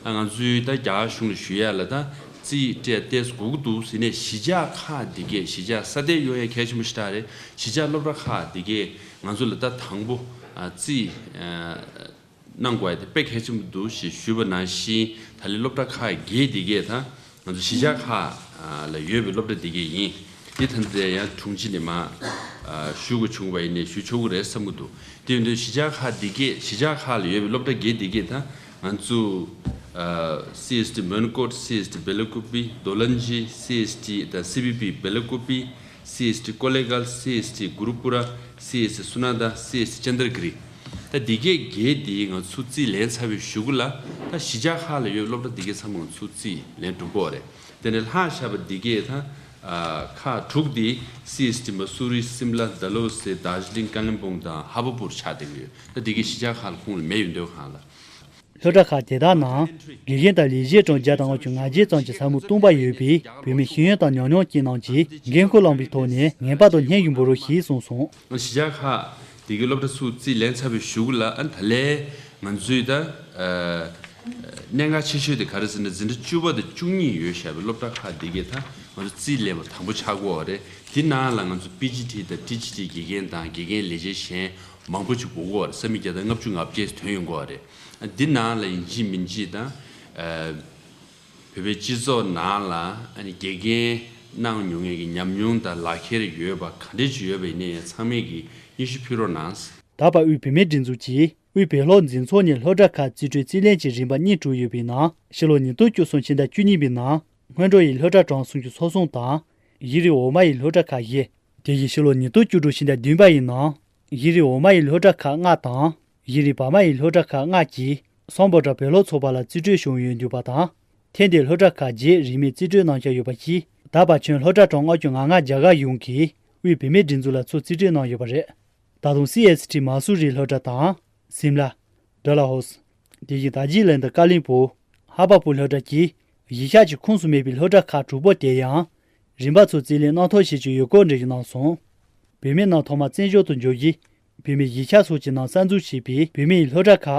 ཨ་ང་ཚོའི་ད་རྒྱ་གར་གཞུང་ལ་ཞུ་ཡག་ལ་ད་རྩིས་སྤྲད་ཏེ་དགོས་ཀྱི་འདུག་ཟེར་ནས་གཞིས་ཆགས་ཁག་འདི་གས། གཞིས་ཆགས་ས་གནས་ཡོང་ཡག་གལ་ཆེན་པོ་ཞེ་དྲག་རེད། གཞིས་ཆགས་སློབ་གྲྭ་ཁག་འདི་གས་ང་ཚོ་ལ་ད་དང་པོ་ཨ་རྩིས་ཨ་གནང་དགོས་ཡག་དེ་དཔེ་གལ་ཆེན་པོ་འདུག་ཞེས་ཞུས་པ་ནང་བཞིན། ད་ལན་སློབ་གྲྭ་ཁག་བརྒྱད་འདི་གས་ད་ང་ཚོ་གཞིས་ཆགས་ཁག་ལ་ཡོད་པའི་སློབ་གྲྭ་འདི་གས་ཡིན། འདི་ད་ལྟ་ཡང་དྲུང་ཆེ་ནས་མར་ཞུ་དགོས་བྱུང་བ་ཡིན་ནའི་ཞུ་ཆོག་གི་རེད་བསམ་གྱི་འདུག་དེ་ཡིན་དུས་གཞིས་ཆགས་ཁག་འདི་གས། གཞིས་ཆགས་ཁག་ལ་ཡོད་པའི་སློབ་གྲྭ་བརྒྱད་འདི་གས་ད་ང་ཚོ་ཨ་སི་ཨེས་ཊི་མོན་གྷོ། སི་ཨེས་ཊི་སྦེལ་ཀོབ་བི། རྡོ་ལན་ཇི། སི་ཨེས་ཊི་དང་སི་བི་པི་སྦེལ་ཀོབ་བི། སི་ཨེས་ཊི་ཀོ་ལེ་གྷལ། སི་ཨེས་ཊི་གུ་རུ་པུ་ར། སི་ཨེས་ཊི་སུ་ན་དར། སི་ཨེས་ཊི་ཅན་དར་གི་རི། ད་འདི་གས་བརྒྱད་འདི་ང་ཚོ་རྩིས་ལེན་ཚར་བའི་གཞུག་གུ་ལ་ད་གཞིས་ཆགས་ཁག་ལ་ཡོད་སློབ་གྲྭ་འདི་གས་ཚང་མ་ང་ཚོ་རྩིས་ལེན་གྲུབ་པ་རེད། དེ་ནས་ལྷག་བཞག་པ་འདི་གས་ད་ཨ་ཁག་དྲུག་འདི་སི་ཨེས་ཊི་མ་སུ་རི། སིམ་ལ། ཌལ་ཧོ་སི། དར་ཇི་ལིང་། ཀ་ལིམ་པོང་དང་ཧ་བ་པུར་ཆགས་བསྡད་ཀྱི་ཡོད། ད་འདི་གས་གཞིས་ཆགས་ཁག་ལ་ཁོངས་ལ་མེད་ཡོད་འདོད་གང་ལ། སློབ་གྲྭ་ཁག་དེ་དག་ནང་དགེ་རྒན་དང་ལས་བྱེད་གྲངས་བརྒྱ་དང་ལྔ་བཅུ་ང་བརྒྱད་ཙམ་གྱི་ས་མིག་སྟོང་པ་ཡོད་པས། བོད་མི་ཤེས་ཡོན་དང་ཉམས་མྱོང་ཅན་རྣམས་ཀྱིས་འགན་ཁུར་བླངས་པའི་ཐོག་ནས་ངེས་པར་དུ་སྙན་ཞུ་འབུལ་རོགས་ཞེས་གསུངས་སོང་། གཞིས་ཆགས་ཁག་དེ་གའི་སློབ་གྲྭ་ཚོ་རྩིས་ལེན་ཚར་བའི་གཞུག་ལ། ཨ་ད་ལན་ང་ཚོས་ད་ཨ་གནད་འགག་ཆེ་ཤོས་དེ་ག་རེ་ཟེར་ན། འཛིན་གྲྭ་བཅུ་པ་དང་བཅུ་གཉིས་ཡོད་བཞག་པའི་སློབ་གྲྭ་ཁག་དེ་གས་ད་ང་ཚོ་རྩིས་ལེན་པ་དང་པོ་ཆགས་ཀྱི་ཡོད་རེད། དེ་ནང་ལ་ང་ཚོ་པི་ཇི་ཊི་དང་ཊི་ཇི་ཊི་དགེ་རྒན་དང་དགེ་རྒན་ལས་བྱེད་གཞན་མང་པོ་ཅིག་དགོས་ཀྱི་ཡོད་རེད། ས་མིག་བརྒྱ་དང་ལྔ་བཅུ་ང་བརྒྱད་ཐོན་ཡོང་གི་ཡོད་རེད། འདི་ནང་ལ་ཡིན་གཅིག་མིན་གཅིག་དང་ཨ་བོད་པའི་སྤྱི་ཚོགས་ནང་ལ་ཨ་ནི་དགེ་རྒན་གནང་མྱོང་མཁན་གྱི་ཉམས་མྱོང་དང་ལག་ཁྱེར་ཡོད་པ་ག་འདྲས་ཅིག་ཡོད་པ་ཡིན་ནའི་ཚང་མས་ཀྱིས་སྙན་ཞུ་ཕུལ་རོགས་གནང་། ད་བར་དབུས་བུད་མེད་སྒྲིག་འཛུགས་ཀྱིས་དབུས་བོད་ལྷོ་འཛིན་ཚོགས་ནས་སློབ་གྲྭ་ཁག་རྩིས་སྤྲོད་རྩིས་ལེན་གྱི་རིམ་པ་གཉིས་གྲུབ་ཡོད་པའི་ནང་། ཕྱི་ལོ་ཉིས་སྟོང་བཅུ་གསུམ་ཕྱི་ཟླ་བཅུ་གཉིས་པའི་ནང་སྔོན་འགྲོ་ཡི་སློབ་གྲྭ་གྲངས་སུམ་ཅུ་སོ་གསུམ་དང་། ཡིག་རིགས་འོག་མ་ཡི་སློབ་གྲྭ་ཁག་བཞི། དེ་བཞིན་ཕྱི་ལོ་ཉིས་སྟོང་བཅུ་དྲུག་ཕྱི་ཟླ་བདུན་པ་ཡི་ནང་ཡིག་རིགས་འོག་མ་ཡི་སློབ་གྲྭ་ཁག་ལྔ་དང་། ཡིག་རིགས་བར་མ་ཡི་སློབ་གྲྭ་ཁག་ལྔ་གིས་སམ་བྷོ་ཊ་བོད་ལྷོ་ཚོགས་པ་ལ་རྩིས་སྤྲོད་བྱུང་ཡོད་འདུག་པ་དང་། ཐེངས་འདིའི་སློབ་གྲྭ་ཁག་བརྒྱད་རིན་མེད་རྩིས་སྤྲོད་གནང་འཆར་ཡོད་པ་གིས། ད་བར་ཁྱོན་སློབ་གྲྭ་གྲངས་ལྔ་བཅུ་ང་ལྔ་རྒྱ་གར་གཞུང་གིས་དབུས་བུད་མེད་སྒྲིག་འཛུགས་ལ་ཚུར་རྩིས་སྤྲོད་གནང་ཡོད་པ་རེད། ད་དུང་སི་ཨེས་ཊི་མ་སུ་རི་སློབ་གྲྭ་དང་། སིམ་ལ། ཌལ་ཧོ་སི། དེ་བཞིན་དར་ཇི་ལིང་དང་ཀ་ལིམ་པོ། ཧ་བ་པུ་སློབ་གྲྭ་བཅས་གཞིས་ཆགས་ཀྱི་ཁོངས་སུ་མེད་པའི་སློབ་གྲྭ་ཁག་དྲུག་པོ་དེ་ཡང་རིམ་པ་ཚོ་རྩིས་ལེན་གནང་ཐབས་བྱེད་ཀྱི་ཡོད་སྐོར་འགྲེལ་བརྗོད་གནང་སོང་། བུད་མེད་རྣམས་ཐོག་མར་བཙན་བྱོལ་དུ་འབྱོར་རྗེས། བོད་མིའི་གཞིས་ཆགས་སོགས་ཀྱི་ནང་གསར་འཛུགས་བྱས་པའི་བུད་མེད་ཀྱི་སློབ་གྲྭ་ཁག་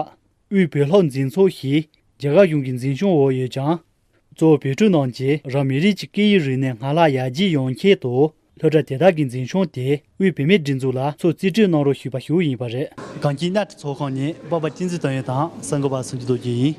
དབུས་བོད་ལྷོ་འཛིན་ཚོགས་ཞེས་རྒྱ་གར་གཞུང་གི་འཛིན་སྐྱོང་འོག་ཡོད་ཀྱང་། གཙོ་བོ་བོད་ཕྲུག་རྣམས་ཀྱིས་རང་མི་རིགས་ཀྱི་སྐད་ཡིག་རིག་གནས་སྔར་ལྷག་ཡར་རྒྱས་ཡོང་ཆེད་དུ། སློབ་གྲྭ་དེ་དག་གི་འཛིན་སྐྱོང་དེ་དབུས་བུད་མེད་སྒྲིག་འཛུགས་ལ་ཚུར་རྩིས་སྤྲོད་གནང་རོགས་ཞུས་པ་ཞིག་ཡིན་པ་རེད། གངས་སྐྱིད་སྣ་ཁྲིད་ཚོགས་ཁང་ནས་པ་པ་བསྟན་འཛིན་དོན་ཡོད་དང་གསར་འགོད་པ་སུམ་ཅུ་རྡོ་རྗེ་ཡིན།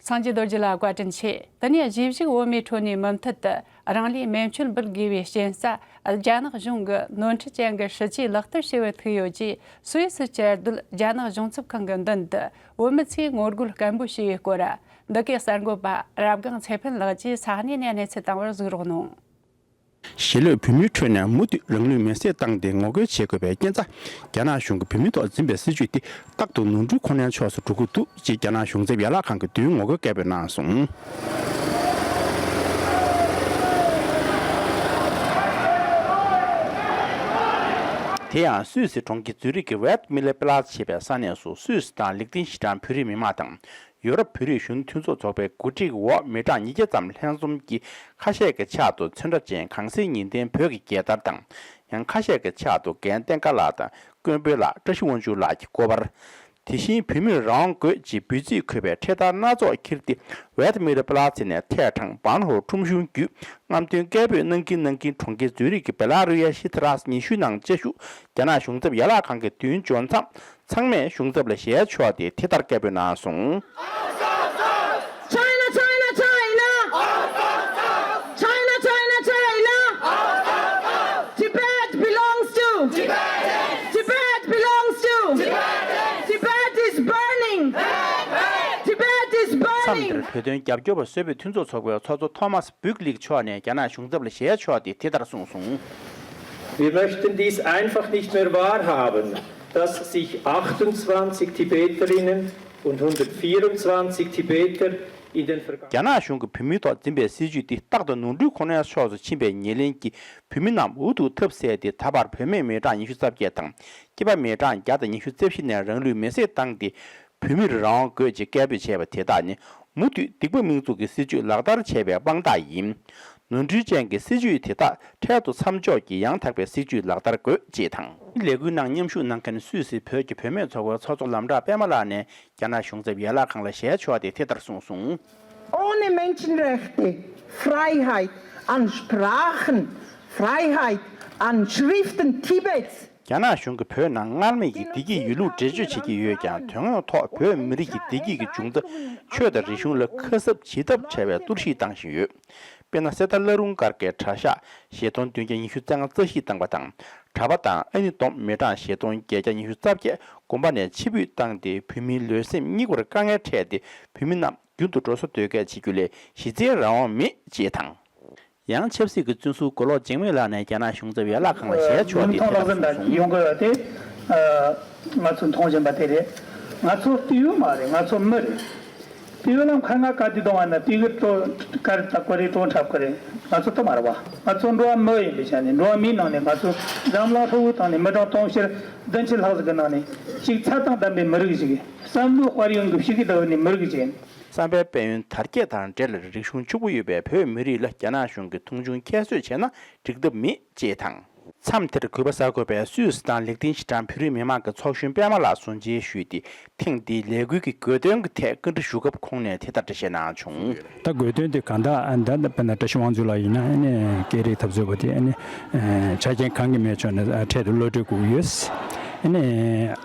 སངས་རྒྱས་རྡོ་རྗེ་ལ་བཀའ་དྲིན་ཆེ། དེ་ནས་གཞིས་བཞུགས་བོད་མིའི་ཁྲོད་ནས་མུ་མཐུད་དུ་རང་ལུས་མེ་མཆོད་འབུལ་དགོས་པའི་རྐྱེན་རྩ་རྒྱ་ནག་གཞུང་གི་ནོར་འཁྲུལ་ཅན་གྱི་སྲིད་ཇུས་ལག་བསྟར་བྱས་པར་ཐུག་ཡོད་ཅེས། སུད་སི་བཅའ་སྡོད་རྒྱ་ནག་གཞུང་ཚབ་ཁང་གི་མདུན་དུ་བོད་མི་ཚོས་ངོ་རྒོལ་སྐད་འབོད་བྱས་པའི་སྐོར། འདི་གའི་གསར་འགོད་པ་རབ་སྒང་ཚེ་ཕུན་ལགས་ཀྱིས་ས་གནས་ནས་གནས་ཚུལ་བཏང་བར་གཟིགས་རོགས་གནང་། གཞིས་ལུས་བོད་མིའི་ཁྲོད་ནས་མུ་མཐུད་རང་ལུས་མེར་སྲེག་བཏང་སྟེ་ངོ་རྒོལ་བྱེད་དགོས་པའི་རྐྱེན་རྩ། རྒྱ་ནག་གཞུང་གིས་བོད་མིའི་ཐོག་འཛིན་པའི་སྲིད་བྱུས་དེ་རྟག་ཏུ་ནོར་འཁྲུལ་ཁུངས་ལྡན་ཕྱོགས་སུ་འགྲོ་གི་འདུག་ཅེས་རྒྱ་ནག་གཞུང་ཚབ་ཡན་ལག་ཁང་གི་མདུན་ངོ་རྒོལ་སྐད་འབོད་གནང་སོང་། དེ་ཡང་སུད་སི་གྲོང་ཁྱེར་ཛུ་རིག་གི་ཝེད་མི་ལེ་པི་ལཱ་ཟེར་བའི་ས་གནས་སུ་སུད་སི་དང་ལིག་ཏེན་ཤི་ཏན་བོད་རིགས་མི་མང་དང་། ཡོ་རོབ་བོད་རིགས་གཞོན་ནུ་མཐུན་ཚོགས་ཚོགས་པའི་གོ་སྒྲིག་འོག་མི་གྲངས་ཉིས་བརྒྱ་ཙམ་ལྷན་འཛོམས་ཀྱིས་ཁ་ཤས་ཀྱི་ཕྱག་ཏུ་ཚོན་ཁྲ་ཅན་གངས་སེང་ཉི་ལྡན་བོད་ཀྱི་རྒྱལ་དར་དང་། ཡང་ཁ་ཤས་ཀྱི་ཕྱག་ཏུ་རྒན་བསྟན་དགའ་ལགས་དང་མགོན་དཔོན་ལགས། བཀྲ་ཤིས་དབང་ཕྱུག་ལགས་ཀྱི་སྐུ་པར། དེ་བཞིན་བོད་མིར་རང་དབང་དགོས་ཅེས་འབོད་ཚིག་འཁོད་པའི་འཕྲེད་དར་སྣ་ཚོགས་འཁྱེར་ཏེ་ཝེད་མི་ལེ་པི་ལཱ་ཙེ་ནས་ཐད་དྲངས་བཱན་ཧོ་ཁྲོམ་གཞུང་བརྒྱུད་རྔམ་སྟོན་སྐད་འབོད་གནང་གིན་གནང་གིན་གྲོང་ཁྱེར་ཛུ་རིག་གི་བེ་ལ་རུ་ཡ་ཤི་ཐི་རཱས་ཉི་ཤུའི་ནང་བཅའ་བཞུགས་རྒྱ་ནག་གཞུང་ཚབ་ཡན་ལག་ཁང་གི་མདུན་འབྱོར་མཚམས། ཚང་མས་གཞུང་ཚབ་ལ་ཞལ་ཕྱོགས་ཏེ་དེ་ལྟར་སྐད་འབོད་གནང་སོང་། China, China, China! China, China, China! Tibet belongs to Tibet belongs to Tibet is burning! Tibet is burning! མཚམས་དེར་བོད་དོན་རྒྱབ་སྐྱོར་བ་བཟོ་བའི་མཐུན་ཚོགས་ཚོགས་པའི་ཚོགས་གཙོ་ཐོ་མཱས་བུག་ལིག་མཆོག་ནས་རྒྱ་ནག་གཞུང་ཚབ་ལ་ཞལ་ཕྱོགས་ཏེ་དེ་ལྟར་གསུངས་སོང་། Wir möchten dies einfach nicht mehr wahrhaben, dass sich achtundzwanzig Tibeterinnen und hundertvierundzwanzig Tibeter རྒྱ་ནག་གཞུང་གིས་བོད་མིའི་ཐོག་འཛིན་པའི་སྲིད་བྱུས་འདི་རྟག་ཏུ་ནོར་འཁྲུལ་ཁོ་ནའི་ཕྱོགས་སུ་ཕྱིན་པའི་ཉེར་ལེན་གྱིས་བོད་མི་རྣམས་འུ་ཐུག་ཐབས་ཟད་དེ། ད་བར་བུད་མེད་མི་གྲངས་ཉི་ཤུ་རྩ་བརྒྱད་དང་། སྐྱེས་པ་མི་གྲངས་བརྒྱ་དང་ཉི་ཤུ་རྩ་བཞི་ནས་རང་ལུས་མེར་སྲེག་བཏང་སྟེ། བོད་མིར་རང་དབང་དགོས་ཅེས་སྐད་འབོད་བྱས་པ་དེ་དག་ནི་མུ་མཐུད་སྡིག་པ་མིང་གཙུག་གི་སྲིད་བྱུས་ལག་བསྟར་བྱས་པའི་དཔང་རྟགས་ཡིན། ནོར་འཁྲུལ་ཅན་གྱི་སྲིད་བྱུས་དེ་དག་འཕྲལ་དུ་མཚམས་འཇོག་གིས་ཡང་དག་པའི་སྲིད་བྱུས་ལག་བསྟར་དགོས་ཅེས་དང་། ལས་འགུལ་ནང་མཉམ་ཞུགས་གནང་མཁན་སུད་སི་བོད་ཀྱི་བུད་མེད་ཚོགས་པའི་ཚོགས་གཙོ་ལམ་བྲག་པད་མ་ལགས་ནས་རྒྱ་ནག་གཞུང་ཚབ་ཡན་ལག་ཁང་ལ་ཞལ་ཕྱོགས་ཏེ་དེ་ལྟར་གསུངས་སོང་། Ohne Menschenrechte, Freiheit an Sprachen, Freiheit an Schriften Tibets. རྒྱ་ནག་གཞུང་གིས་བོད་ནང་སྔར་མེད་ཀྱི་བདེ་སྐྱིད་ཡོད་ལུགས་འགྲེལ་བརྗོད་བྱེད་ཀྱི་ཡོད་ཀྱང་། དོན་དངོས་ཐོག་བོད་མི་རིགས་ཀྱི་བདེ་སྐྱིད་ཀྱི་འབྱུང་རྩ་ཆོས་དང་རིག་གཞུང་ལ་ཁ་གསབ་བྱེད་ཐབས་བྲལ་བའི་གཏོར་བཤིག་བཏང་བཞིན་ཡོད། དཔེར་ན། གསེར་རྟ་བླ་རུང་སྒར་གྱི་གྲྭ་ཤག་བཞི་སྟོང་བདུན་བརྒྱ་ཉི་ཤུ་རྩ་ལྔ་རྩ་བཤིག་བཏང་བ་དང་། གྲྭ་པ་དང་ཨ་ནེ་སྡོམ་མི་གྲངས་བཞི་སྟོང་བརྒྱད་བརྒྱ་ཉི་ཤུ་རྩ་བརྒྱད་དགོན་པ་ནས་ཕྱིར་འབུད་བཏང་སྟེ། བོད་མིའི་ལུས་སེམས་སྙིགས་པར་དཀའ་ངལ་འཕྲད་དེ། བོད་མི་རྣམས་རྒྱུན་དུ་འགྲོ་སོང་སྡོད་སྐད་བྱེད་རྒྱུ་ལས་གཞི་རྩའི་རང་དབང་མེད་ཅེས་དང་། ཡང་ཆབ་སྲིད་ཀྱི་བཙོན་ཟུར་མགོ་ལོག་འཇིགས་མེད་ལགས་ནས་རྒྱ་ནག་གཞུང་ཚབ་ཡན་ལག་ཁང་ལ་ཞལ་ཕྱོགས་ཏེ་དེ་ལྟར་གསུངས་སོང་། ཡོང་གི་ཡོད་དེ། ང་ཚོས་མཐོང་བཞིན་པ་དེ་རེད། ང་ཚོ་སྤྲེའུ་མ་རེད། ང་ཚོ་མི་རེད། སྤྲེའུ་ལ་ཁ་ང་ག་དུས་གཏོང་བ་ན་སྤྲེའུ་གི་ཀྲོ་ཀར་ད་ཀོ་རེ་ཀྲོང་འཁྲབ་ཀི་རེད། ང་ཚོ་ཏོ་མ་རེད་བ། ང་ཚོ་འགྲོ་བ་མི་ཡིན་པའི་ཆ་ནས། འགྲོ་བ་མིའི་ནང་ནས་ང་ཚོ་འཛམ་གླིང་ཧྲིལ་བོའི་སྟེང་ནས་མི་གྲངས་དུང་ཕྱུར་བདུན་ཅུ་ལྷག་ཙམ་གྱི་ནང་ནས་གཅིག་ཚད་དང་ལྡན་པའི་མི་རིགས་ཤིག་ཡིན། བསམ་བློ་དཔལ་ཡོན་གྱི་ཕྱི་གི་ལྟ་བུ་ནས་མི་རིགས་ཅིག་ཡིན། བསམ་པའི་དཔལ་ཡོན་དར་རྒྱས་དང་འབྲེལ། རིག་གཞུང་ཕྱུག་པོ་ཡོད་པའི་བོད་མི་རིགས་ལ་རྒྱ་ནག་གཞུང་གིས་མཐོང་ཆུང་ཁྱད་གསོད་བྱས་ན་འགྲིག་ཐབས་མེད་ཅེས་དང་། མཚམས་དེར་གུས་པ་གསར་འགོད་པས་སུད་སི་དང་ལིག་ཏེན་ཤི་ཏན་བོད་རིགས་མི་མང་གི་ཚོགས་གཞོན་པད་མ་ལགས་སུ་མཇལ་ཞུས་ཏེ། ཐེངས་འདིའི་ལས་འགུལ་གྱི་དགོས་དོན་གྱི་ཐད་བཀའ་འདྲི་ཞུ་སྐབས་ཁོང་ནས་དེ་ལྟར་འགྲེལ་བཤད་གནང་བྱུང་། ད་དགོས་དོན་དེ་གང་ལྟར་ད་དཔེར་ན་བཀྲ་ཤིས་དབང་ཕྱུག་ལགས་ཡིན་ན། ཨ་ནི་སྐད་རིགས་འཐབ་རྩོད་པ་དེ། ཨ་ནི་ཆ་རྐྱེན་གང་གི་མེད་ཕྱོགས་ནས་འཕྲལ་དུ་གློད་གྲོལ་དགོས་ཀྱི་ཡོད། ཨ་ནི་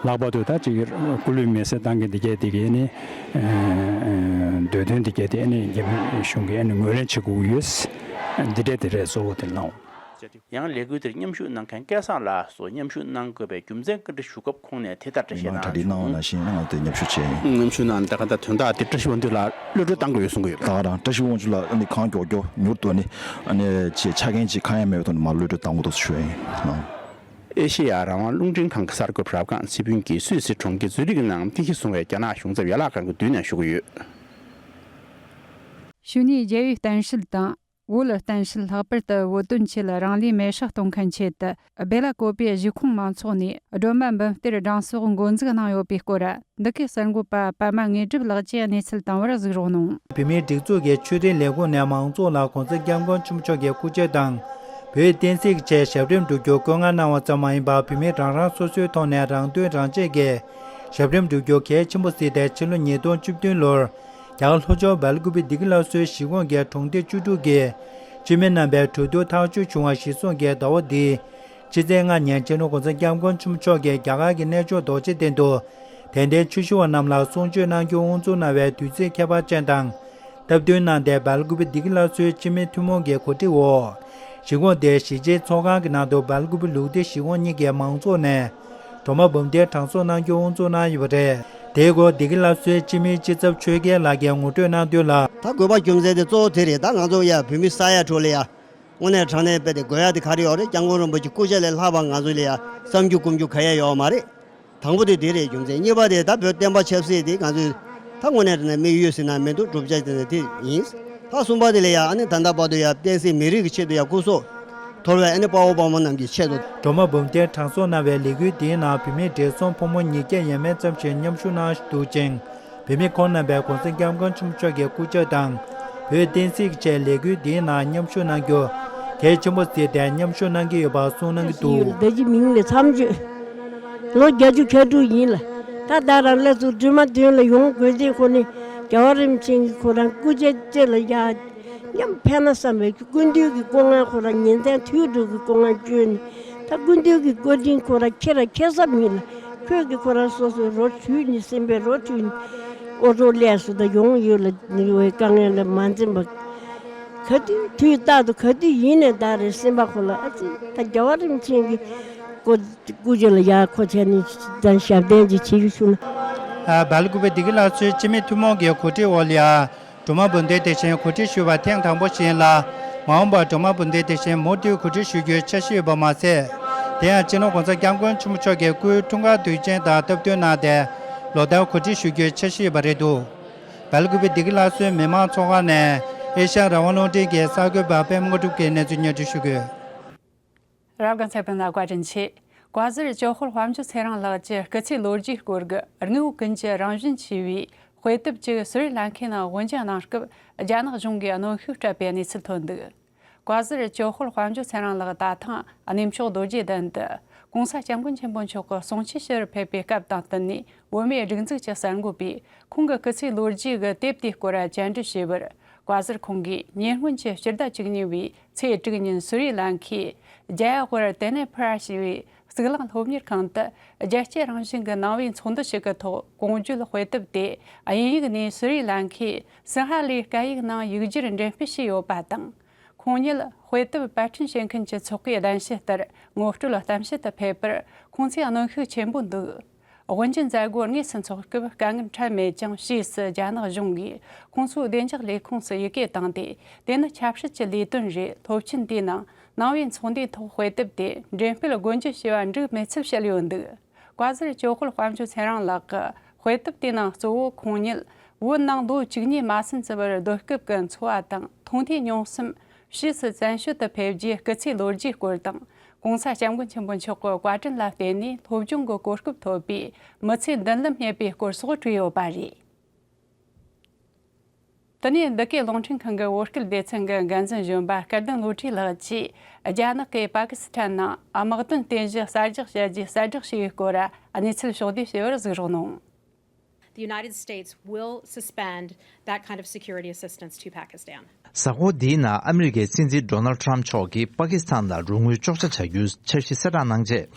ལྷག་པར་དུ་ད་ཅིག་སྐུ་ལུས་མེར་སྲེག་བཏང་མཁན་འདི་གས་དེ་གའི་ནི་འདོད་དོན་འདི་གས་དེ། ཨ་ནི་རྒྱ་མི་གཞུང་གིས་ཨ་ནི་ངོས་ལེན་བྱེད་དགོས་ཀྱི་ཡོད། འདི་འདྲས་དེ་རེད། གཙོ་བོ་དེ་གནང་། ཡང་ལས་འགུལ་དེར་མཉམ་ཞུགས་གནང་མཁན་སྐལ་བཟང་ལགས་སུ་མཉམ་ཞུགས་གནང་དགོས་པའི་རྒྱུ་མཚན་བཀའ་འདྲི་ཞུ་སྐབས་ཁོང་ནས་དེ་ལྟར་འགྲེལ་བཤད་མི་མང་གྲ་སྒྲིག་གནང་བ་ནང་བཞིན་ང་ཚོས་མཉམ་ཞུགས་བྱས་ཡིན། མཉམ་ཞུགས་གནང་ནས་ད་ག་ད་དོན་དག་དེ་བཀྲ་ཤིས་དབང་ཕྱུག་ལགས་གློད་གྲོལ་གཏང་དགོས་ཡོད་གསུང་གི་ཡོད། ད་ག་རང་བཀྲ་ཤིས་དབང་ཕྱུག་ལགས་ཨ་ནི་གང་མགྱོགས་མགྱོགས་མྱུར་དུ་ནི་ཨ་ནི་ཆེས་ཆ་རྐྱེན་ཅིག་གང་ཡང་མེད་པའི་ཐོག་ནས་མར་གློད་གྲོལ་གཏང་དགོས་འདུག་ཞུ་ཡ་ཡིན། ཨེ་ཤེ་ཡ་རང་དབང་རླུང་འཕྲིན་ཁང་གི་གསར་འགོད་པ་རབ་སྒང་ཚེ་ཕུན་གྱིས་སུད་སི་གྲོང་ཁྱེར་ཛུ་རིག་ནང་རྟེན་གཞི་བཟུང་བའི་རྒྱ་ནག་གཞུང་ཚབ་ཡན་ལག་ཁང་གི་མདུན་ནས་ཞུ་གི་ཡོད། ཕྱི་ནས་རྒྱལ་བའི་བརྟེན་སྲིད་དང་། བོད་ལ་བརྟེན་སྲིད། ལྷག་པར་དུ་བོད་དོན་ཆེད་ལ་རང་ལུས་མེར་སྲེག་གཏོང་མཁན་ཆེད་དུ། སྦེ་ལ་ཀོ་པའི་གཞིས་ཁོངས་མང་ཚོགས་ནས་སྒྲོལ་མ་འབུམ་གཏེར་སྦྲང་གསོག་འགོ་འཛུགས་གནང་ཡོད་པའི་སྐོར། འདི་གའི་གསར་འགོད་པ་པད་མ་དངོས་གྲུབ་ལགས་ཀྱིས་གནས་ཚུལ་བཏང་བར་གཟིགས་རོགས་གནང་། བོད་མིའི་སྒྲིག་འཛུགས་ཀྱི་ཆོས་རིག་ལས་ཁུངས་ནས་མང་ཚོགས་ལ་༸གོང་ས་༸སྐྱབས་མགོན་ཆེན་པོ་མཆོག་གི་སྐུ་ཕྱྭ་དང་། བོད་བསྟན་སྲིད་ཀྱི་ཆེད་ཞབས་རིམ་བསྒྲུབ་རྒྱུ་བཀོད་མངགས་གནང་བ་ཙམ་མ་ཡིན་པར། བོད་མི་རང་རང་སོ་སོའི་ཐོག་ནས་རང་དོན་རང་གཅེས་ཀྱིས་ཞབས་རིམ་བསྒྲུབ་རྒྱུ་གལ་ཆེན་པོ་གཟིགས་ཏེ། ཕྱི་ལོ་ཉིས་སྟོང་བཅུ་བདུན་ལོར་རྒྱ་གར་ལྷོ་ཕྱོགས་སྦེལ་ཀུ་པེ་བདེ་སྐྱིད་ལ་སོའི་གཞིས་ཁོངས་ཀྱི་གྲོང་སྡེ་བཅུ་དྲུག་གི་སྤྱི་མི་རྣམ་པའི་གྲོས་བསྡུར་ཐག་གཅོད་བྱུང་བ་གཞིར་བཟུང་གིས། ཟླ་བ་འདིའི་ཕྱི་ཚེས་ལྔ་ཉིན་སྤྱི་ནོར་༸གོང་ས་༸སྐྱབས་མགོན་ཆེན་པོ་མཆོག་གིས་རྒྱ་གར་གྱི་གནས་མཆོག་རྡོ་རྗེ་གདན་དུ་དད་ལྡན་ཆོས་ཞུ་བ་རྣམས་ལ་གསུང་ཆོས་གནང་རྒྱུ་དབུ་འཛུགས་གནང་བའི་དུས་ཚིགས་ཁྱད་པར་ཅན་དང་སྟབས་བསྟུན་གནང་སྟེ། སྦེལ་ཀུ་པེ་བདེ་སྐྱིད་ལ་སོའི་སྤྱི་མི་ཐུན་མོང་གི་གོ་སྒྲིག་འོག་གཞིས་ཁོངས་དེའི་གཞིས་བྱེས་ཚོགས་ཁང་གི་ནང་དུ། སྦེལ་ཀུ་པེ་ལུགས་བདེ་གཞིས་ཁོངས་གཉིས་ཀྱི་མང་ཚོགས་ནས་སྒྲོལ་མ་འབུམ་གཏེར་གྲངས་གསོག་གནང་རྒྱུ་དབུ་འཛུགས་གནང་ཡོད་པ་རེད། དེའི་སྐོར་བདེ་སྐྱིད་ལ་སོའི་སྤྱི་མི་སྤྱི་ཚབ་ཆོས་རྒྱལ་ལགས་ཀྱིས་ངོ་སྤྲོད་གནང་དོན་ལ། ད་དགོས་པ་རྒྱུ་མཚན་དེ་གཙོ་བོ་དེ་རེད། ད་ང་ཚོ་ཡ་བོད་མི་ས་ཡ་དྲུག་ལ་ཡ་དངོས་གནས་དྲང་གནས་དཔེ་དེ་དགོས་ཡ་དེ་ག་རེ་ཡོད་རེད། སྐྱབས་མགོན་རིན་པོ་ཆེ་སྐུ་ཕྱྭ་ལས་ལྷག་པ་ང་ཚོ་ལ་ཡ་བསམ་རྒྱུ་སྐོམ་རྒྱུ་ག་ཡ་ཡོད་མ་རེད། དང་པོ་དེ་དེ་རེད་རྒྱུ་མཚན། གཉིས་པ་དེ་ད་བོད་བསྟན་པ་ཆབ་སྲིད་དེ་ང་ཚོས་ད་དངོས་གནས་དྲང་གནས་དམིགས་ཡུལ་ཟེར་ན་མི་འདུག་བསྒྲུབ་བྱ་ཟེར་ན་དེ་ཡིན། ད་གསུམ་པ་དེ་ལ་ཡ་ཨ་ནི་ད་ལྟ་བར་དུ་ཡ་བསྟན་སྲིད་མི་རིགས་ཀྱི་ཆེད་དུ་ཡ་སྐུ་སྲོག་དོར་བའི་ཨ་ནི་དཔའ་བོ་དཔའ་མོ་རྣམས་ཀྱི་ཆེད་དུ། སྒྲོལ་མ་འབུམ་གཏེར་གྲངས་གསོག་གནང་བའི་ལས་འགུལ་འདིའི་ནང་བོད་མི་བགྲེས་སོང་ཕོ་མོ་ཉིས་བརྒྱ་ཡས་མས་ཙམ་ཞིག་མཉམ་ཞུགས་གནང་འདུག་ཅིང་། བོད་མི་ཁོང་རྣམ་པས་༸གོང་ས་༸སྐྱབས་མགོན་ཆེན་པོ་མཆོག་གི་སྐུ་ཕྱྭ་དང་། བོད་བསྟན་སྲིད་ཀྱི་ཆེད་ལས་འགུལ་འདིའི་ནང་མཉམ་ཞུགས་གནང་རྒྱུ་གལ་ཆེན་པོ་གཟིགས་ཏེ་མཉམ་ཞུགས་གནང་གི་ཡོད་པ་གསུངས་གནང་གི་འདུག། བདེ་སྐྱིད་མིང་ནས་མཚམས་གཅོད། ལོ་བརྒྱད་ཅུ་གྱ་དྲུག་ཡིན་ལ། ད་ད་རང་སླེབས་ཚུལ་སྒྲོལ་མ་མདུན་ལ་ཡོང་དགོས་དུས་ཁོ་ནི་རྒྱལ་བ་རིན་པོ་ཆེ་གི་ཁོ་རང་སྐུ་ཕྱྭ་བཅས་ལ་ཡ། མཉམ་ཕན་ན་བསམ་པའི་སྐུ་མདུན་གྱི་སྐུ་ངལ་ཁོ་རང་ཉིན་མཚན་དུས་དྲུག་གི་སྐུ་ངལ་བསྐྱོན་ནས། ད་སྐུ་མདུན་གྱི་བཀའ་དྲིན་ཁོ་རང་ཁྱེད་རང་ཁྱེད་བསམ་ཡིན་ལ། ཁོས་ཀྱི་ཁོ་རང་སོ་སོའི་རོ་བྲུས་ནས་སེམས་པའི་རོ་བྲུས་ནས་ཨོ་ཊོ་ལས་སུ་ད་ཡོང་ཡོད་ལ། ནི་བའི་དཀའ་ངལ་ལ་མ་འཛེམས་པ། ག་དུས་དུས་རྟག་ཏུ་ག་དུས་ཡིན་ནས་ད་རེ་སེམས་པ་ཁོ་ལ་ཨ་ཙི་ད་རྒྱལ་བ་རིན་པོ་ཆེ་གི་སྐུ་སྐུ་ཕྱྭ་ལ་ཡ་ཁོ་ཆ་ནི་ད་ཞབས་བརྟན་ཅིག་བྱེད་རྒྱུ་བྱུང་ན། སྦེལ་ཀུ་པེ་བདེ་སྐྱིད་ལ་སོའི་སྤྱི་མི་ཐུན་མོང་གི་གོ་སྒྲིག་འོག་ལ་ཡ། སྒྲོལ་མ་འབུམ་གཏེར་དེ་བཞིན་གོ་སྒྲིག་ཞུས་པ་ཐེངས་དང་པོ་ཞིག་ཡིན་ལ། མ་འོངས་པར་སྒྲོལ་མ་འབུམ་གཏེར་དེ་བཞིན་མུ་མཐུད་གོ་སྒྲིག་ཞུ་རྒྱུའི་འཆར་གཞི་ཡོད་པ་མ་ཟད། དེ་ཡང་སྤྱི་ནོར་༸གོང་ས་༸སྐྱབས་མགོན་ཆེན་པོ་མཆོག་གི་སྐུའི་འཁྲུངས་སྐར་དུས་ཆེན་དང་སྟབས་བསྟུན་གནང་སྟེ། ལོ་ལྟར་གོ་སྒྲིག་ཞུ་རྒྱུའི་འཆར་གཞི་ཡོད་པ་རེད་འདུག། སྦེལ་ཀོབ་བདེ་སྐྱིད་སླར་གསོའི་མི་མང་ཚོགས་ཁང་ནས་ཨེ་ཤ་ཡ་རང་དབང་རླུང་འཕྲིན་གྱི་གསར་འགོད་པ་པད་མ་དངོས་གྲུབ་ཀྱིས་གནས་ཚུལ་སྙན་སྒྲོན་ཞུ་གི་ཡོད། རབ་དགའ་ཚེ་ཕུན་ལ་བཀའ་དྲིན་ཆེ། བཀའ་ཟུར་ཇོ་ཧོར་དཔལ་འབྱོར་ཚེ་རིང་ལགས་ཀྱི་སྐུ་ཚེའི་ལོ་རྒྱུས་སྐོར་གྱི་དངོས་པོ་ཀུན་གྱི་རང་བཞིན་ཆེ་བའི་དཔེ་དེབ་ཅིག་སུ་རི་ལང་ཁའི་ནང་དབུ་འབྱེད་གནང་སྐབས། རྒྱ་ནག་གཞུང་གིས་གནོན་ཤུགས་སྤྲད་པའི་གནས་ཚུལ་ཐོན་འདུག་བཀའ་ཟུར་ཇོ་ཧོར་དཔལ་འབྱོར་ཚེ་རིང་ལགས་ད་ཐེངས་གནས་མཆོག་རྡོ་རྗེ་གདན་དུ་༸གོང་ས་༸སྐྱབས་མགོན་ཆེན་པོ་མཆོག་གི་གསུང་ཆོས་ཞུ་བར་ཕེབས་པའི་སྐབས་དང་བསྟུན་ནས། བོད་མིའི་སྒྲིག་འཛུགས་ཀྱི་གསར་འགོད་པས་ཁོང་གི་སྐུ་ཚེའི་ལོ་རྒྱུས་ཀྱི་དེབ་དེའི་སྐོར་བཅར་འདྲི་ཞུས་པར། བཀའ་ཟུར་ཁོང་གིས་ཉེ་སྔོན་གྱི་ཕྱི་ཟླ་བཅུ་གཉིས་པའི་ཚེས་དྲུག་ཉིན་སུ་རི་ལང་ཁའི་ཇཱ་ཡ་ཝར་ཏེ་ནེ་ཕུ་ར་ཞེས་པའི་གཙུག་ལག་སློབ་གཉེར་ཁང་དུ་རྒྱལ་གཅེས་རང་བཞིན་གྱི་ནང་པའི་ཚོགས་འདུ་ཞིག་གི་ཐོག་གོང་བརྗོད་དཔེ་དེབ་དེ་དབྱིན་ཡིག་ནས་སུ་རི་ལང་ཁའི་སིང་ཧ་ལའི་སྐད་ཡིག་ནང་ཡིག་སྒྱུར་འགྲེམས་སྤེལ་བྱས་ཡོད་པ་དང་། ཁོང་ཉིད་དཔེ་དེབ་པར་སྐྲུན་བྱེད་མཁན་གྱི་ཚོགས་པའི་གདན་ཞུ་ལྟར་ངོ་སྤྲོད་གཏམ་བཤད་དུ་ཕེབས་པར། ཁོང་ཚོས་གནོན་ཤུགས་ཆེན་པོ་འདུག་དབུ་འབྱེད་མཛད་སྒོ་དངོས་སུ་འཚོགས་སྐབས་དཀའ་ངལ་འཕྲད་མེད་ཀྱང་། ཕྱིས་སུ་རྒྱ་ནག་གཞུང་གིས་ཁོང་ཚོའི་བདེ་འཇགས་ལས་ཁུངས་སུ་ཡི་གེ་བཏང་སྟེ། དེ་ནི་ཆབ་སྲིད་ཀྱི་ལས་དོན་རེད། སློབ་ཆེན་དེའི་ནང་ནང་པའི་ཚོགས་འདུའི་ཐོག་དཔེ་དེབ་དེ་འགྲེམས་སྤེལ་སྒོ་འབྱེད་བྱས་པ་འགྲིག་མེད་ཚུལ་བཤད་ཡོད་འདུག་བཀའ་ཟུར་ཇོ་ཧོར་དཔལ་འབྱོར་ཚེ་རིང་ལགས་ཀྱིས་དཔེ་དེབ་དེའི་ནང་གཙོ་བོ་ཁོང་ཉིད་བོད་ནང་ལོ་བཅུ་གཉིས་མ་ཟིན་ཙམ་པར་སྡོད་སྐབས་ཀྱི་འཚོ་བ་དང་མཐོང་ཐོས་མྱོང་གསུམ་ཕྱིས་སུ་བཙན་བྱོལ་དུ་ཕེབས་རྗེས་སྐུ་ཚེའི་ལོ་རྒྱུས་སྐོར་དང་། ༸གོང་ས་༸སྐྱབས་མགོན་ཆེན་པོ་མཆོག་གི་བཀའ་དྲིན་ལ་བརྟེན་ནས་སློབ་སྦྱོང་གི་གོ་སྐབས་ཐོབ་པའི་མི་ཚེའི་མདུན་ལམ་བསྙད་པའི་སྐོར་སོགས་བྲིས་ཡོད་པ་རེད། དེ་ནས་འདི་གའི་རླུང་འཕྲིན་ཁང་གི་བོད་སྐད་སྡེ་ཚན་གྱི་འགན་འཛིན་གཞོན་པ་སྐལ་ལྡན་བློ་གྲོས་ལགས་ཀྱིས་རྒྱ་ནག་གིས་པ་ཀི་སི་ཐན་ནང་དམག་དོན་རྟེན་གཞི་གསར་རྒྱག་བྱ་རྒྱུའི་གསལ་བསྒྲགས་བྱས་པའི་སྐོར་གནས་ཚུལ་ཕྱོགས་བསྡུས་ཞུ་བར་གཟིགས་རོགས་གནང་། The United States will suspend that kind of security assistance to Pakistan. གཟའ་འཁོར་འདིའི་ནང་ཨ་མི་རི་ཀའི་སྲིད་འཛིན་ཌོ་ནལ་ཁྲམ་མཆོག་གིས་པ་ཀི་སི་ཐན་ལ་རོགས་དངུལ་གཅོག་ཆ་བྱ་རྒྱུའི་འཆར་གཞི་གསལ་བསྒྲགས་གནང་རྗེས།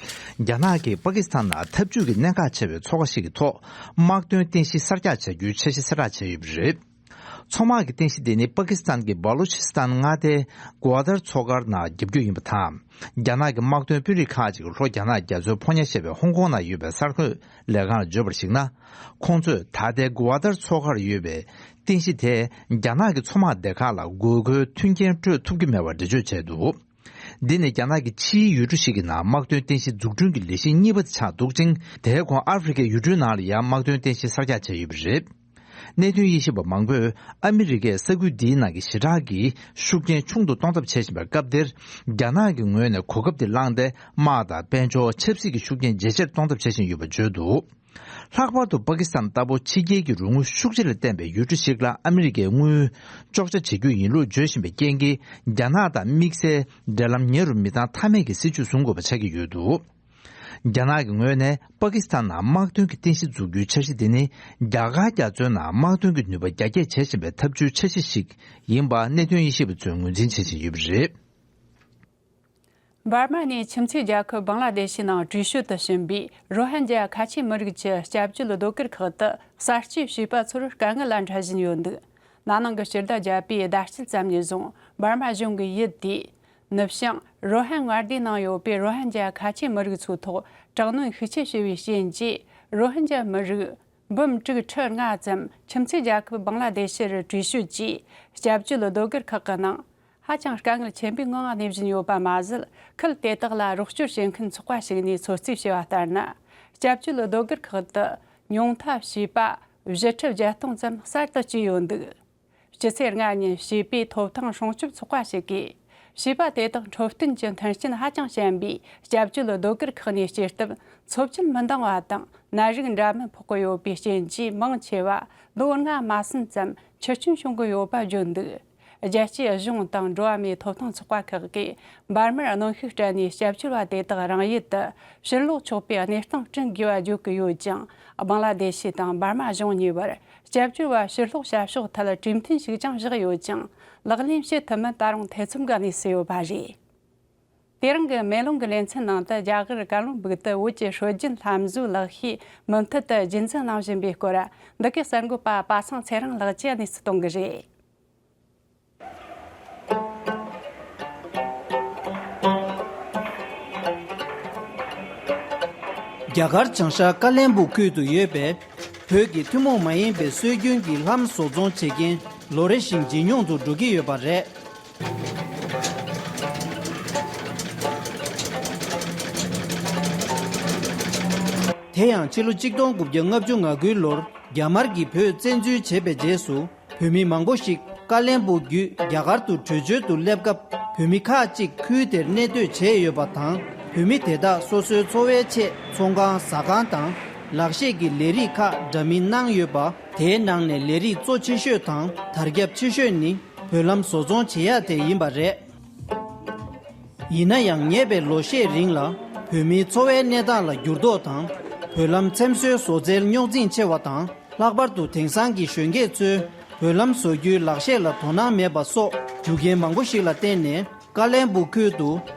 རྒྱ་ནག་གིས་པ་ཀི་སི་ཐན་ནང་འཐབ་ཇུས་ཀྱི་གནད་འགག་ཆེ་བའི་ཚོགས་ཁག་ཞིག་གི་ཐོག་དམག་དོན་རྟེན་གཞི་གསར་རྒྱག་བྱ་རྒྱུའི་འཆར་གཞི་གསལ་བསྒྲགས་བྱས་ཡོད་པ་རེད། མཚོ་དམག་གི་རྟེན་གཞི་དེ་ནི་པ་ཀི་སི་ཐན་གྱི་བ་ལུ་ཆི་སི་ཐན་མངའ་སྡེའི་གོ་ཨ་དར་མཚོ་ཁར་ནང་རྒྱབ་རྒྱུ་ཡིན་པ་དང་། རྒྱ་ནག་གི་དམག་དོན་དཔོན་རིགས་ཁག་ཅིག་ལྷོ་རྒྱ་ནག་རྒྱ་མཚོའི་ཕོ་ཉ་ཞེས་པའི་ཧོང་ཀོང་ནང་ཡོད་པའི་གསར་འགོད་ལས་ཁང་ལ་བརྗོད་པར་གཞིགས་ན། ཁོང་ཚོས་ད་ལྟའི་གོ་ཨ་དར་མཚོ་ཁར་ཡོད་པའི་རྟེན་གཞི་དེ་རྒྱ་ནག་གི་མཚོ་དམག་སྡེ་ཁག་ལ་དགོས་མཁོའི་མཐུན་རྐྱེན་སྤྲོད་ཐུབ་ཀྱི་མེད་པར་འགྲེལ་བརྗོད་བྱས་འདུག་འདི་ནི་རྒྱ་ནག་གི་ཕྱིའི་ཡུལ་གྲུ་ཞིག་གི་ནང་དམག་དོན་རྟེན་གཞི་འཛུགས་སྐྲུན་གྱི་ལས་གཞི་གཉིས་པ་དེ་ཆགས་འདུག་ཅིང་། དེའི་གོང་ཨ་ཧྥེ་རི་ཁའི་ཡུལ་གྲུའི་ནང་ལ་ཡང་དམག་དོན་རྟེན་གཞི་གསར་རྒྱག་བྱས་ཡོད་པ་རེད། གནད་དོན་དབྱེ་ཞིབ་པ་མང་པོས་ཨ་མི་རི་ཀས་ས་ཁུལ་འདིའི་ནང་གི་ཞི་དྲག་གི་ཤུགས་རྐྱེན་ཆུང་དུ་གཏོང་ཐབས་བྱེད་བཞིན་པའི་སྐབས་འདིར། རྒྱ་ནག་གི་ངོས་ནས་གོ་སྐབས་དེ་བླངས་ཏེ། དམག་དང་དཔལ་འབྱོར་ཆབ་སྲིད་ཀྱི་ཤུགས་རྐྱེན་ཇེ་ཆེར་གཏོང་ཐབས་བྱེད་བཞིན་ཡོད་པ་བརྗོད་འདུག་ལྷག་པར་དུ་པ་ཀི་སི་ཐན་ལྟ་བུ་ཕྱི་རྒྱལ་གྱི་རོགས་དངུལ་ཤུགས་ཆེ་ལ་བརྟེན་པའི་ཡུལ་གྲུ་ཞིག་ལ་ཨ་མི་རི་ཀས་དངུལ་གཅོག་ཆ་བྱེད་རྒྱུ་ཡིན་ལུགས་བརྗོད་བཞིན་པའི་རྐྱེན་གྱིས། རྒྱ་ནག་དང་དམིགས་བསལ་འབྲེལ་ལམ་ཉེ་རུ་མི་བཏང་ཐབས་མེད་ཀྱི་སྲིད་ཇུས་བཟུང་དགོས་པ་ཆགས་ཀྱི་ཡོད་འདུག་རྒྱ་ནག་གི་ངོས་ནས་པ་ཀི་སི་ཐན་ནང་དམག་དོན་གྱི་རྟེན་གཞི་འཛུགས་རྒྱུའི་འཆར་གཞི་དེ་ནི། རྒྱ་གར་རྒྱ་མཚོའི་ནང་དམག་དོན་གྱི་ནུས་པ་རྒྱ་སྐྱེད་བྱེད་བཞིན་པའི་ཐབས་ཇུས་འཆར་གཞི་ཞིག་ཡིན་པ་གནད་དོན་དབྱེ་ཞིབ་པ་ཚོས་ངོས་འཛིན་བྱེད་བཞིན་ཡོད་པ་རེད། འབར་མ་ནས་ཁྱིམ་མཚེས་རྒྱལ་ཁབ་བང་ལ་དེ་ཤི་ནང་བྲོས་བྱོལ་དུ་ཕྱིན་པའི་རོ་ཧན་ཇ་ཁ་ཆེ་མི་རིགས་ཀྱི་སྐྱབས་བཅོལ་ཟློས་གར་ཁག་ཏུ་གསར་སྐྱེས་བྱིས་པ་ཚོར་དཀའ་ངལ་ལ་འཕྲད་བཞིན་ཡོད་འདུག་ན་ནིང་གི་ཕྱི་ཟླ་བརྒྱད་པའི་ཟླ་དཀྱིལ་ཙམ་ནས་བཟུང་འབར་མ་གཞུང་གིས་ཡུལ་དེའི་ནུབ་བྱང་རོ་ཧན་མངའ་སྡེའི་ནང་ཡོད་པའི་རོ་ཧན་ཇ་ཁ་ཆེ་མི་རིགས་ཚོའི་ཐོག་དྲག་གནོན་ཤུགས་ཆེ་བྱས་པའི་རྐྱེན་གྱིས། རོ་ཧན་ཇ་མི་རིགས་འབུམ་དྲུག་ཁྲི་ལྔ་ཙམ་ཁྱིམ་མཚེས་རྒྱལ་ཁབ་བང་ལ་དེ་ཤི་རུ་བྲོས་བྱོལ་གྱིས། སྐྱབས་བཅོལ་ཟློས་གར་ཁག་གི་ནང་ཧ་ཅང་དཀའ་ངལ་ཆེན་པོའི་ངང་གནས་བཞིན་ཡོད་པ་མ་ཟད། ཁུལ་དེ་དག་ལ་རོགས་སྐྱོར་བྱེད་མཁན་ཚོགས་པ་ཞིག་ནས་ཚོད་རྩིས་བྱས་པ་ལྟར་ན། སྐྱབས་བཅོལ་ཟློས་གར་ཁག་ཏུ་ཉུང་མཐའ་བྱིས་པ་བཞི་ཁྲི་བརྒྱད་སྟོང་ཙམ་གསར་དུ་བསྐྱོད་ཡོད་འདུག་སྤྱི་ཚེས་ལྔ་ཉིན་བྱིས་པའི་ཐོབ་ཐང་སྲུང་སྐྱོབ་ཚོགས་པ་ཞིག་གིས། བྱིས་པ་དེ་དག་འཕྲོད་བསྟེན་གྱི་མཐུན་རྐྱེན་ཧ་ཅང་ཞན་པའི་སྐྱབས་བཅོལ་ཟློས་གར་ཁག་ནས་སྐྱེས་སྟབས་འཚོ་བཅུད་མི་འདང་བ་དང་ནད་རིགས་འདྲ་མིན་ཕོག་གི་ཡོད་པའི་རྐྱེན་གྱིས། མང་ཆེ་བ་ལོ་ལྔ་མ་ཟིན་ཙམ་འཆི་སྐྱོན་བྱུང་གི་ཡོད་པ་བརྗོད་འདུག་རྒྱལ་སྤྱིའི་གཞུང་དང་འགྲོ་བ་མིའི་ཐོབ་ཐང་ཚོགས་པ་ཁག་གིས་འབར་མར་གནོན་ཤུགས་སྤྲད་ནས་སྐྱབས་བཅོལ་བ་དེ་དག་རང་ཡུལ་དུ་ཕྱིར་ལོག་ཆོག་པའི་གནས་སྟངས་བསྐྲུན་དགོས་པ་བརྗོད་ཀྱི་ཡོད་ཅིང་། བང་ལ་དེ་ཤི་དང་འབར་མ་གཞུང་གཉིས་བར་སྐྱབས་བཅོལ་བ་ཕྱིར་ལོག་བྱ་ཕྱོགས་ཐད་གྲོས་མཐུན་ཞིག་ཀྱང་བཞག་ཡོད་ཅིང་། ལག་ལེན་བྱེད་ཐུབ་མིན་ད་རུང་ཐེ་ཚོམ་གྱི་གནས་སུ་ཡོད་པ་རེད། དེ་རིང་གི་མེ་ལོང་གི་ལེ་ཚན་ནང་དུ། རྒྱ་གར་ཀ་ལོན་སྦུག་ཏུ་བོད་ཀྱི་སྲོལ་རྒྱུན་ལྷ་མཛོད་ལག་ཤེས་མུ་མཐུད་དུ་རྒྱུན་འཛིན་གནང་བཞིན་པའི་སྐོར། འདི་གའི་གསར་འགོད་པ་པ་སངས་ཚེ་རིང་ལགས་ཀྱིས་གནས་ཚུལ་གཏོང་གི་རེད། རྒྱ་གར་བྱང་ཤར་ཀ་ལན་སྦུག་ཁུལ་དུ་ཡོད་པའི་བོད་ཀྱི་ཐུན་མོང་མ་ཡིན་པའི་སྲོལ་རྒྱུན་གྱི་ལྷམ་བཟོ་ཚོང་བྱེད་མཁན་ལོ་རེ་བཞིན་ཇེ་ཉུང་དུ་འགྲོ་གི་ཡོད་པ་རེད། དེ་ཡང་ཕྱི་ལོ་གཅིག་སྟོང་དགུ་བརྒྱ་ལྔ་བཅུ་ང་དགུའི་ལོར་ རྒྱ་དམར་གྱིས་བོད་བཙན་འཛུལ་བྱས་པའི་རྗེས་སུ། བོད་མི་མང་པོ་ཞིག་ཀ་ལན་སྦུག་བརྒྱུད་རྒྱ་གར་དུ་བྲོས་བྱོལ་དུ་སླེབས་སྐབས། བོད་མི་ཁག་ཅིག་ཁུལ་དེར་གནས་སྡོད་བྱས་ཡོད་པ་དང་། བོད་མི་དེ་དག་སོ་སོའི་འཚོ་བའི་ཆེད་ཚོང་ཁང་། ཟ་ཁང་དང་ལག་ཤེས་ཀྱི་ལས་རིགས་ཁག་འདྲ་མིན་གནང་ཡོད་པ། དེའི་ནང་ནས་ལས་རིགས་གཙོ་ཆེ་ཤོས་དང་དར་ཁྱབ་ཆེ་ཤོས་ནི་བོད་ལམ་བཟོ་ཚོང་བྱེད་ཡག་དེ་ཡིན་པ་རེད། ཡིན་ན་ཡང་། ཉེ་བའི་ལོ་ཤས་རིང་ལ་བོད་མིའི་འཚོ་བའི་གནས་སྟངས་ལ་འགྱུར་ལྡོག་དང་། བོད་ལམ་ཚེམ་བཟོའི་བཟོ་རྩལ་རྙོག་འཛིང་ཆེ་བ་དང་། ལྷག་པར་དུ་དེང་སང་གི་གཞོན་སྐྱེས་ཚོའི་བོད་ལམ་བཟོ་རྒྱུའི་ལག་ཤེས་ལ་དོ་སྣང་མེད་པ་སོགས་རྒྱུ་རྐྱེན་མང་པོ་ཞིག་ལ་བརྟེན་ནས། ཀ་ལན་སྦུག་ཁུལ་དུ་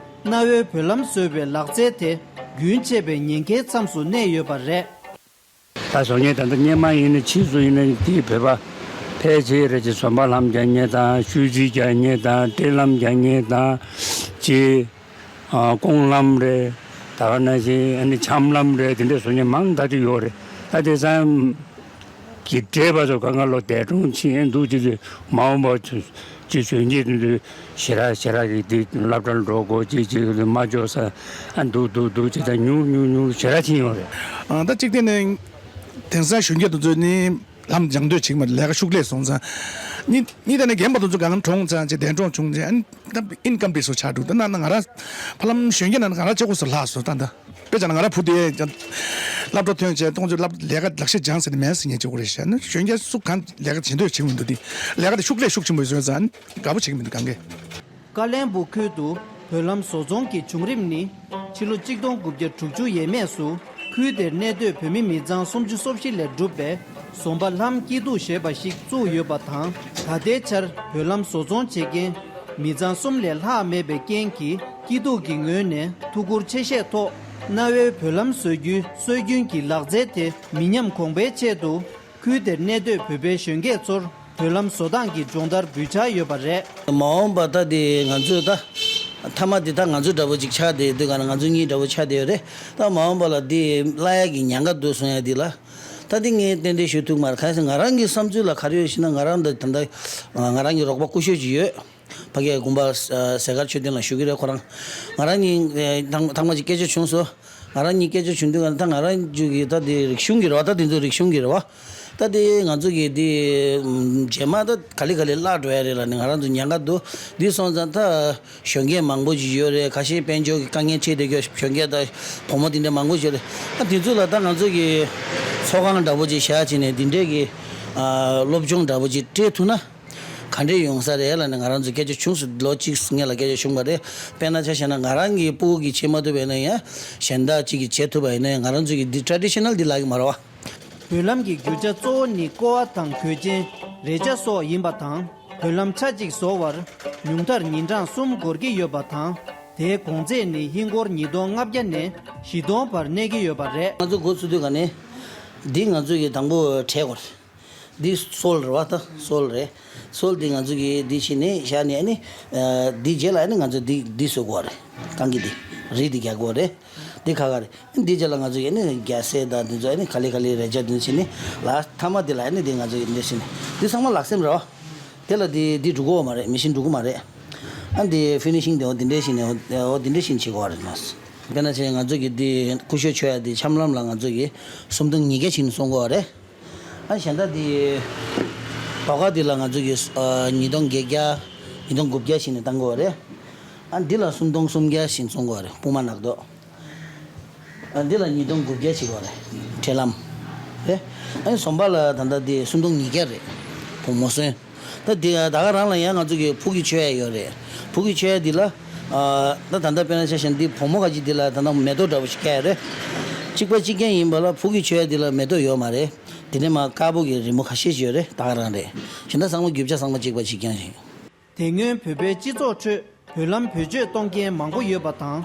གནའ་བོའི་བོད་ལམ་བཟོ་བའི་ལག་རྩལ་དེ་རྒྱུན་ཆད་པའི་ཉེན་ཁའི་མཚམས་སུ་གནས་ཡོད་པ་རེད། ད་བཟོ་མཁན་ད་ལྟ་སྔོན་མ་ཡིན་ན་ཕྱིས་སུ་ཡིན་ན་དེའི་བོད་པ་ཕལ་ཆེར་རེད་ཅེས། ཟོམ་པ་ལྷམ་རྒྱག་མཁན་དང་། ཤུལ་རྫིས་རྒྱག་མཁན་དང་། སྤྲེལ་ལྷམ་རྒྱག་མཁན་དང་། ཅེས། ཀོང་ལྷམ་རེད། ད་ག་ནང་བཞིན་ཨ་ནི་འཆམ་ལྷམ་རེད། དེ་འདྲས་བཟོ་མཁན་མང་དག་ཅིག་ཡོད་རེད། ད་དེང་སང་གི་བགྲེས་པ་ཚོ་གང་ག་ལོ་འདས་གྲོངས་ཕྱིན་འདུག་ཅེས། མ་འོངས་པ་ཅིག་གཞོན་སྐྱེས་དེ་ཚོས་ཞེ་དྲག་ཞེ་དྲག་གི་དེ་སློབ་གྲྭར་འགྲོ་དགོས་ཅིག་ཅིག་མ་འཇོག་ས་ཨ་འདུག་འདུག་འདུག་ཅེས་ད་ཉུང་ཉུང་ཉུང་ཞེ་དྲག་ཕྱིན་ཡོད་རེད། ཨ། ད་གཅིག་དེ་ནས་དེང་སང་གཞོན་སྐྱེས་དེ་ཚོས་ནི་ལམ་སྦྱང་འདོད་བྱེད་ཀྱི་མ་རེད། ལས་ཀ་ཤུགས་ལས་སོང་ཙང་། གཉིས་གཉིས་དེ་ནས་རྒན་པ་དེ་ཚོ་གང་གྲོངས་ཙང་ཅེས། འདས་གྲོངས་བྱུང་ཙང་ཨ་ནི་ད་ཨིན་ཀམ་བེ་སི་ཚོ་ཆགས་འདུག་ད་ན་ན་ང་རང་ཕ་ལམ་གཞོན་སྐྱེས་ན་ང་རང་ལྕགས་པོ་ཚོ་ལྷག་སོང་ད་ད། དཔེ་བྱས་ན་ང་རང་བུ་དེ་སློབ་གྲྭ་ཐོན་བྱས་ཏོང་ཙེ་སློབ་ལས་ཀ་ལག་ཤེས་སྦྱངས་ཟེར་ནས་མེད་ཟེར་ཉན་བྱེད་དགོས་རེད་ཤག་ན་གཞོན་སྐྱེས་སུ་གང་ལས་ཀ་བྱེད་འདོད་བྱེད་ཀྱི་མི་འདུག་དེ་ལས་ཀ་དེ་ཤུགས་ལས་ཤུགས་ཆེན་པོ་བཟོས་ཙང་དགའ་པོ་བྱེད་ཀྱི་མི་འདུག་གང་གས། ཀ་ལན་སྦུག་ཁུལ་དུ་བོད་ལམ་བཟོ་ཚོང་གི་བྱུང་རིམ་ནི་ཕྱི་ལོ་གཅིག་སྟོང་དགུ་བརྒྱ་དྲུག་ཅུ་ཡས་མས་སུ་ཁུལ་དེར་གནས་སྡོད་བོད་མི་མི་ཚང་སུམ་ཅུ་སོ་བཞི་ལས་གྲུབ་པའི་ཟོམ་པ་ལྷམ་སྐྱིད་སྡུག་ཞེས་པ་ཞིག་བཙུགས་ཡོད་པ་དང་། ད་ལྟའི་ཆར་བོད་ལམ་བཟོ་ཚོང་བྱེད་མཁན་མི་ཚང་གསུམ་ལས་ལྷག་མེད་པའི་རྐྱེན་གྱིས། སྐྱིད་སྡུག་གི་ངོས་ནས་ཐུགས་ཁུར་ཆེ་བཞེས་ཐོག་གནའ་བོའི་བོད་ལམ་བཟོ་རྒྱུའི་སྲོལ་རྒྱུན་གྱི་ལག་རྩལ་དེ་མི་ཉམས་གོང་འཕེལ་ཆེད་དུ། ཁུལ་དེར་གནས་སྡོད་བོད་པའི་གཞོན་སྐྱེས་ཚོར་བོད་ལམ་བཟོ་སྟངས་ཀྱི་སྦྱོང་བརྡར་འབུལ་འཆར་ཡོད་པ་རེད། མ་འོངས་པ་ད་དེ་ང་ཚོས་ད་མཐའ་མ་དེ་ད་ང་ཚོ་འདྲ་པོ་ཅིག་ཆགས་བསྡད་དུས་ག་ན་ང་ཚོ་གཉིས་འདྲ་པོ་ཆགས་བསྡད་ཡོད་རེད། ད་མ་འོངས་པ་ལ་དེ་བརླག་ཡག་གི་ཉེན་ཁ་འདུག་གསུང་ཡག་དེ་ལ་ད་དེ་ངས་ཏན་ཏན་ཞུ་ཐུབ་མ་རེད། གང་ཡིན་ཟེར་ང་རང་གི་བསམ་ཚུལ་ལ་ག་རེ་ཡོད་ཞེ་ན། ང་རང་ད་ད་ལྟ་ང་རང་གི་རོགས་པ་སྐུ་ཞབས་ཅིག་ཡོད། ཕ་གིའི་དགོན་པ་ཟས་དཀར་ཆོས་སྡིངས་ལ་བཞུགས་ཀྱི་རེད་ཁོ་རང་། ང་རང་གཉིས་ཐང་ཐང་མ་ཅིག་སྐད་ཆ་བྱུང་སོང་། ང་རང་གཉིས་སྐད་ཆ་བྱུང་དུས་ད་ང་རང་ཚོ་གི་ད་དེ་རིག་གཞུང་གི་རེད་བ། ད་དེ་ཚོ་རིག་གཞུང་གི་རེད་བ། ད་དེ་ང་ཚོ་གི་དེ་རྗེས་མ་ད་ག་ལེ་ག་ལེ་བརླག་འགྲོ་ཡ་རེད་ལབ་ནས་ང་རང་ཚོ་ཉེན་ཁ་འདུག་འདི་སོང་ཙང་ད་གཞོན་སྐྱེས་མང་པོ་ཞིག་ཡོད་རེད། ཁ་ཤས་དཔལ་འབྱོར་གྱི་དཀའ་ངལ་འཕྲད་བསྡད་ཀྱི་གཞོན་སྐྱེས་ད་བུ་མོ་དེ་འདྲ་མང་པོ་ཞིག་ཡོད་རེད། ད་དེ་ཚོ་ལ་ད་ང་ཚོ་གི་ཚོགས་ཁང་འདྲ་པོ་ཅིག་བཞག་བྱས་ནས་དེ་འདྲས་ཀྱི་སློབ་སྦྱོང་འདྲ་པོ་ཅིག་སྤྲད་ཐུབ་ན། ག་འདྲས་ཡོང་ས་རེད་ལབ་ནས་ང་རང་ཚོ་སྐད་ཆ་བྱུང་སོང་། ལོ་གཅིག་སྔོན་ལ་སྐད་ཆ་བྱུང་བ་རེད། དཔེར་ན་ཆ་བཞག་ན་ང་རང་གི་སྤུ་གུ་གིས་བྱེད་མ་ཐུབ་པ་ཡིན་ན་ཡང་གཞན་དག་ཅིག་གིས་བྱེད་ཐུབ་པ་ཡིན་ན་ཡང་ང་རང་ཚོ་གི་འདི་ཊ་རེ་ཌི་ཤ་ནལ་འདི་ལབ་ཀྱི་མ་རེད་བ། བོད་ལམ་གྱི་རྒྱུ་ཆ་གཙོ་བོ་ནི་ཀོ་བ་དང་གོས་ཆེན། རས་ཆ་སོགས་ཡིན་པ་དང་། བོད་ལམ་ཆ་གཅིག་བཟོ་བར་ཉུང་མཐར་ཉིན་གྲངས་གསུམ་འགོར་གྱི་ཡོད་པ་དང་། དེའི་གོང་ཚད་ནི་ཧིན་སྒོར་ཉིས་སྟོང་ལྔ་བརྒྱ་ནས་བཞི་སྟོང་བར་གནས་ཀྱི་ཡོད་པ་རེད། ང་ཚོ་འགོ་ཚུགས་དུས་ག་ནས་འདི་ང་ཚོ་གི་དང་པོ་བྲེག་དགོས་རེད། འདི་སོལ་རེད་བ། ད་སོལ་རེད། སོལ་འདི་ང་ཚོ་གིས་འདི་བྱས་ནས་བཞག་ནས་ཨ་ནི། ཨ། འདི་རྗེས་ལ་ཨ་ནི་ང་ཚོ་འདི་འདི་བཟོ་དགོས་རེད། རྐང་གི་འདི་རིལ་འདི་རྒྱག་དགོས་རེད། འདི་ཁ་ཁ་རེད། འདི་རྗེས་ལ་ང་ཚོ་གིས་ཨ་ནི་རྒྱ་སེ་དང་འདི་ཚོ་ཨ་ནི་ག་ལེ་ག་ལེ་རས་ཆ་འདི་ཚོ་བྱས་ནས་ལ་མཐའ་མ་འདི་ལ་ཨ་ནི་འདི་ང་ཚོ་གིས་འདི་བྱས་ནས་འདི་ཚང་མ་ལག་སེམས་རེད་བ། དེ་ལ་འདི་འདི་འགྲོ་གི་ཡོད་མ་རེད། མེ་ཤིན་འགྲོ་གི་མ་རེད། ཨ་འདི་ཕི་ནི་ཤིང་འདི་འོ་འདི་འདྲས་བྱས་ནས་འོ་འོ་འདི་འདྲས་བྱས་ནས་བྱེད་དགོས་རེད་མ། དཔེར་ན་ཆ་ང་ཚོ་གིས་འདི་ཀུ་ཤུ་མཆོད་ཡ་འདི་འཆམ་ལྷམ་ལ་ང་ཚོ་གིས་སུམ་སྟོང་ཉིས་བརྒྱ་བྱས་ནས་བཙོང་གི་ཡོད་རེད། ཨ་གཞན་དག་དེ། དོ་ག་དེ་ལ་ང་ཚོ་གི་ཨ་ཉིས་སྟོང་བརྒྱད་བརྒྱ། ཉིས་སྟོང་དགུ་བརྒྱ་བྱས་ནས་བཏང་གི་ཡོད་རེད། ཨ་འདི་ལ་སུམ་སྟོང་སུམ་བརྒྱ་བྱས་ནས་བཙོང་གི་ཡོད་རེད་སྤུངས་མ་ནག་དོ། ཨ་འདི་ལ་ཉིས་སྟོང་དགུ་བརྒྱ་བྱས་ཡོད་རེད། ཁྲེ་ལམ། རེད། ཨ་ནི་ཟོམ་པ་ལ་ད་ལྟ་དེ་སུམ་སྟོང་ཉིས་བརྒྱ་རེད། བུ་མོ་སོན། ད་དེ་ད་ག་རང་ལ་ཡང་ང་ཚོ་གི་ཕུག་གི་མཆོད་ཡ་ཡོད་རེད། ཕུག་གི་མཆོད་ཡ་འདི་ལ། ཨ་ད་ད་ལྟ་དཔེར་ན་ཆ་བཞག་ན་འདི་བུ་མོ་ག་ཅིག་འདི་ལ་ད་ལྟ་མེ་ཏོག་འདྲ་པོ་ཞིག་བཀལ་ཡ་རེད། གཅིག་པ་གཅིག་རྐྱང་ཡིན་པ་ལ་ཕུག་གི་མཆོད་ཡ་འདི་ལ་མེ་ཏོག་ཡོད་མ་རེད། དེ་ནས་མ་དཀར་པོ་གི་རི་མོ་ཁ་ཤས་ཤིག་ཡོད་རེད། ད་ག་རང་རེད། གཞན་དག་ཚང་མ་རྒྱུ་ཆ་ཚང་མ་གཅིག་པ་གཅིག་རྐྱང་ཞིག་དེ་སྔོན་བོད་པའི་སྤྱི་ཚོགས་ཁྲོད་བོད་ལམ་བེད་སྤྱོད་གཏོང་མཁན་མང་པོ་ཡོད་པ་དང་།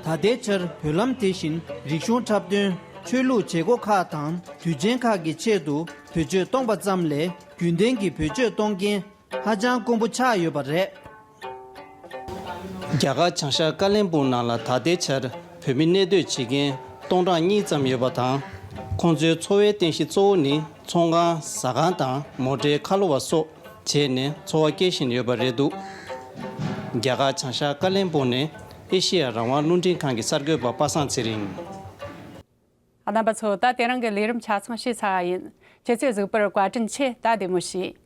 ད་ལྟའི་ཆར་བོད་ལམ་དེ་བཞིན་རིག་གཞུང་འཁྲབ་སྟོན། ཆོས་ལུགས་བྱེད་སྒོ་ཁག་དང་དུས་ཆེན་ཁག་གི་ཆེད་དུ་བེད་སྤྱོད་གཏོང་པ་ཙམ་ལས་རྒྱུན་ལྡན་གྱི་བེད་སྤྱོད་གཏོང་མཁན་ཧ་ཅང་དཀོན་པོ་ཆགས་ཡོད་པ་རེད། རྒྱ་གར་བྱང་ཤར་ཀ་ལན་སྦུག་ནང་ལ་ད་ལྟའི་ཆར་བོད་མི་གནས་སྡོད་བྱེད་མཁན་སྟོང་ཕྲག་གཉིས་ཙམ་ཡོད་པ་དང་། ཁོང་ཚོའི་འཚོ་བའི་རྟེན་གཞི་གཙོ་བོ་ནི་ཚོང་ཁང་། ཟ་ཁང་དང་མོ་ཊའི་ཁ་ལོ་བ་སོགས་བྱས་ནས་འཚོ་བ་སྐྱེལ་བཞིན་ཡོད་པ་རེད་འདུག་རྒྱ་གར་བྱང་ཤར་ཀ་ལན་སྦུག་ནས་ཨེ་ཤེ་ཡ་རང་དབང་རླུང་འཕྲིན་ཁང་གི་གསར་འགོད་པ་པ་སངས་ཚེ་རིང་། རྣམ་པ་ཚོ། ད་དེ་རིང་གི་ལས་རིམ་ཆ་ཚང་བཤད་ཚར་བ་ཡིན། ཁྱེད་ཚོས་གཟིགས་པར་བཀའ་དྲིན་ཆེ། ད་བདེ་མོ་བྱོས།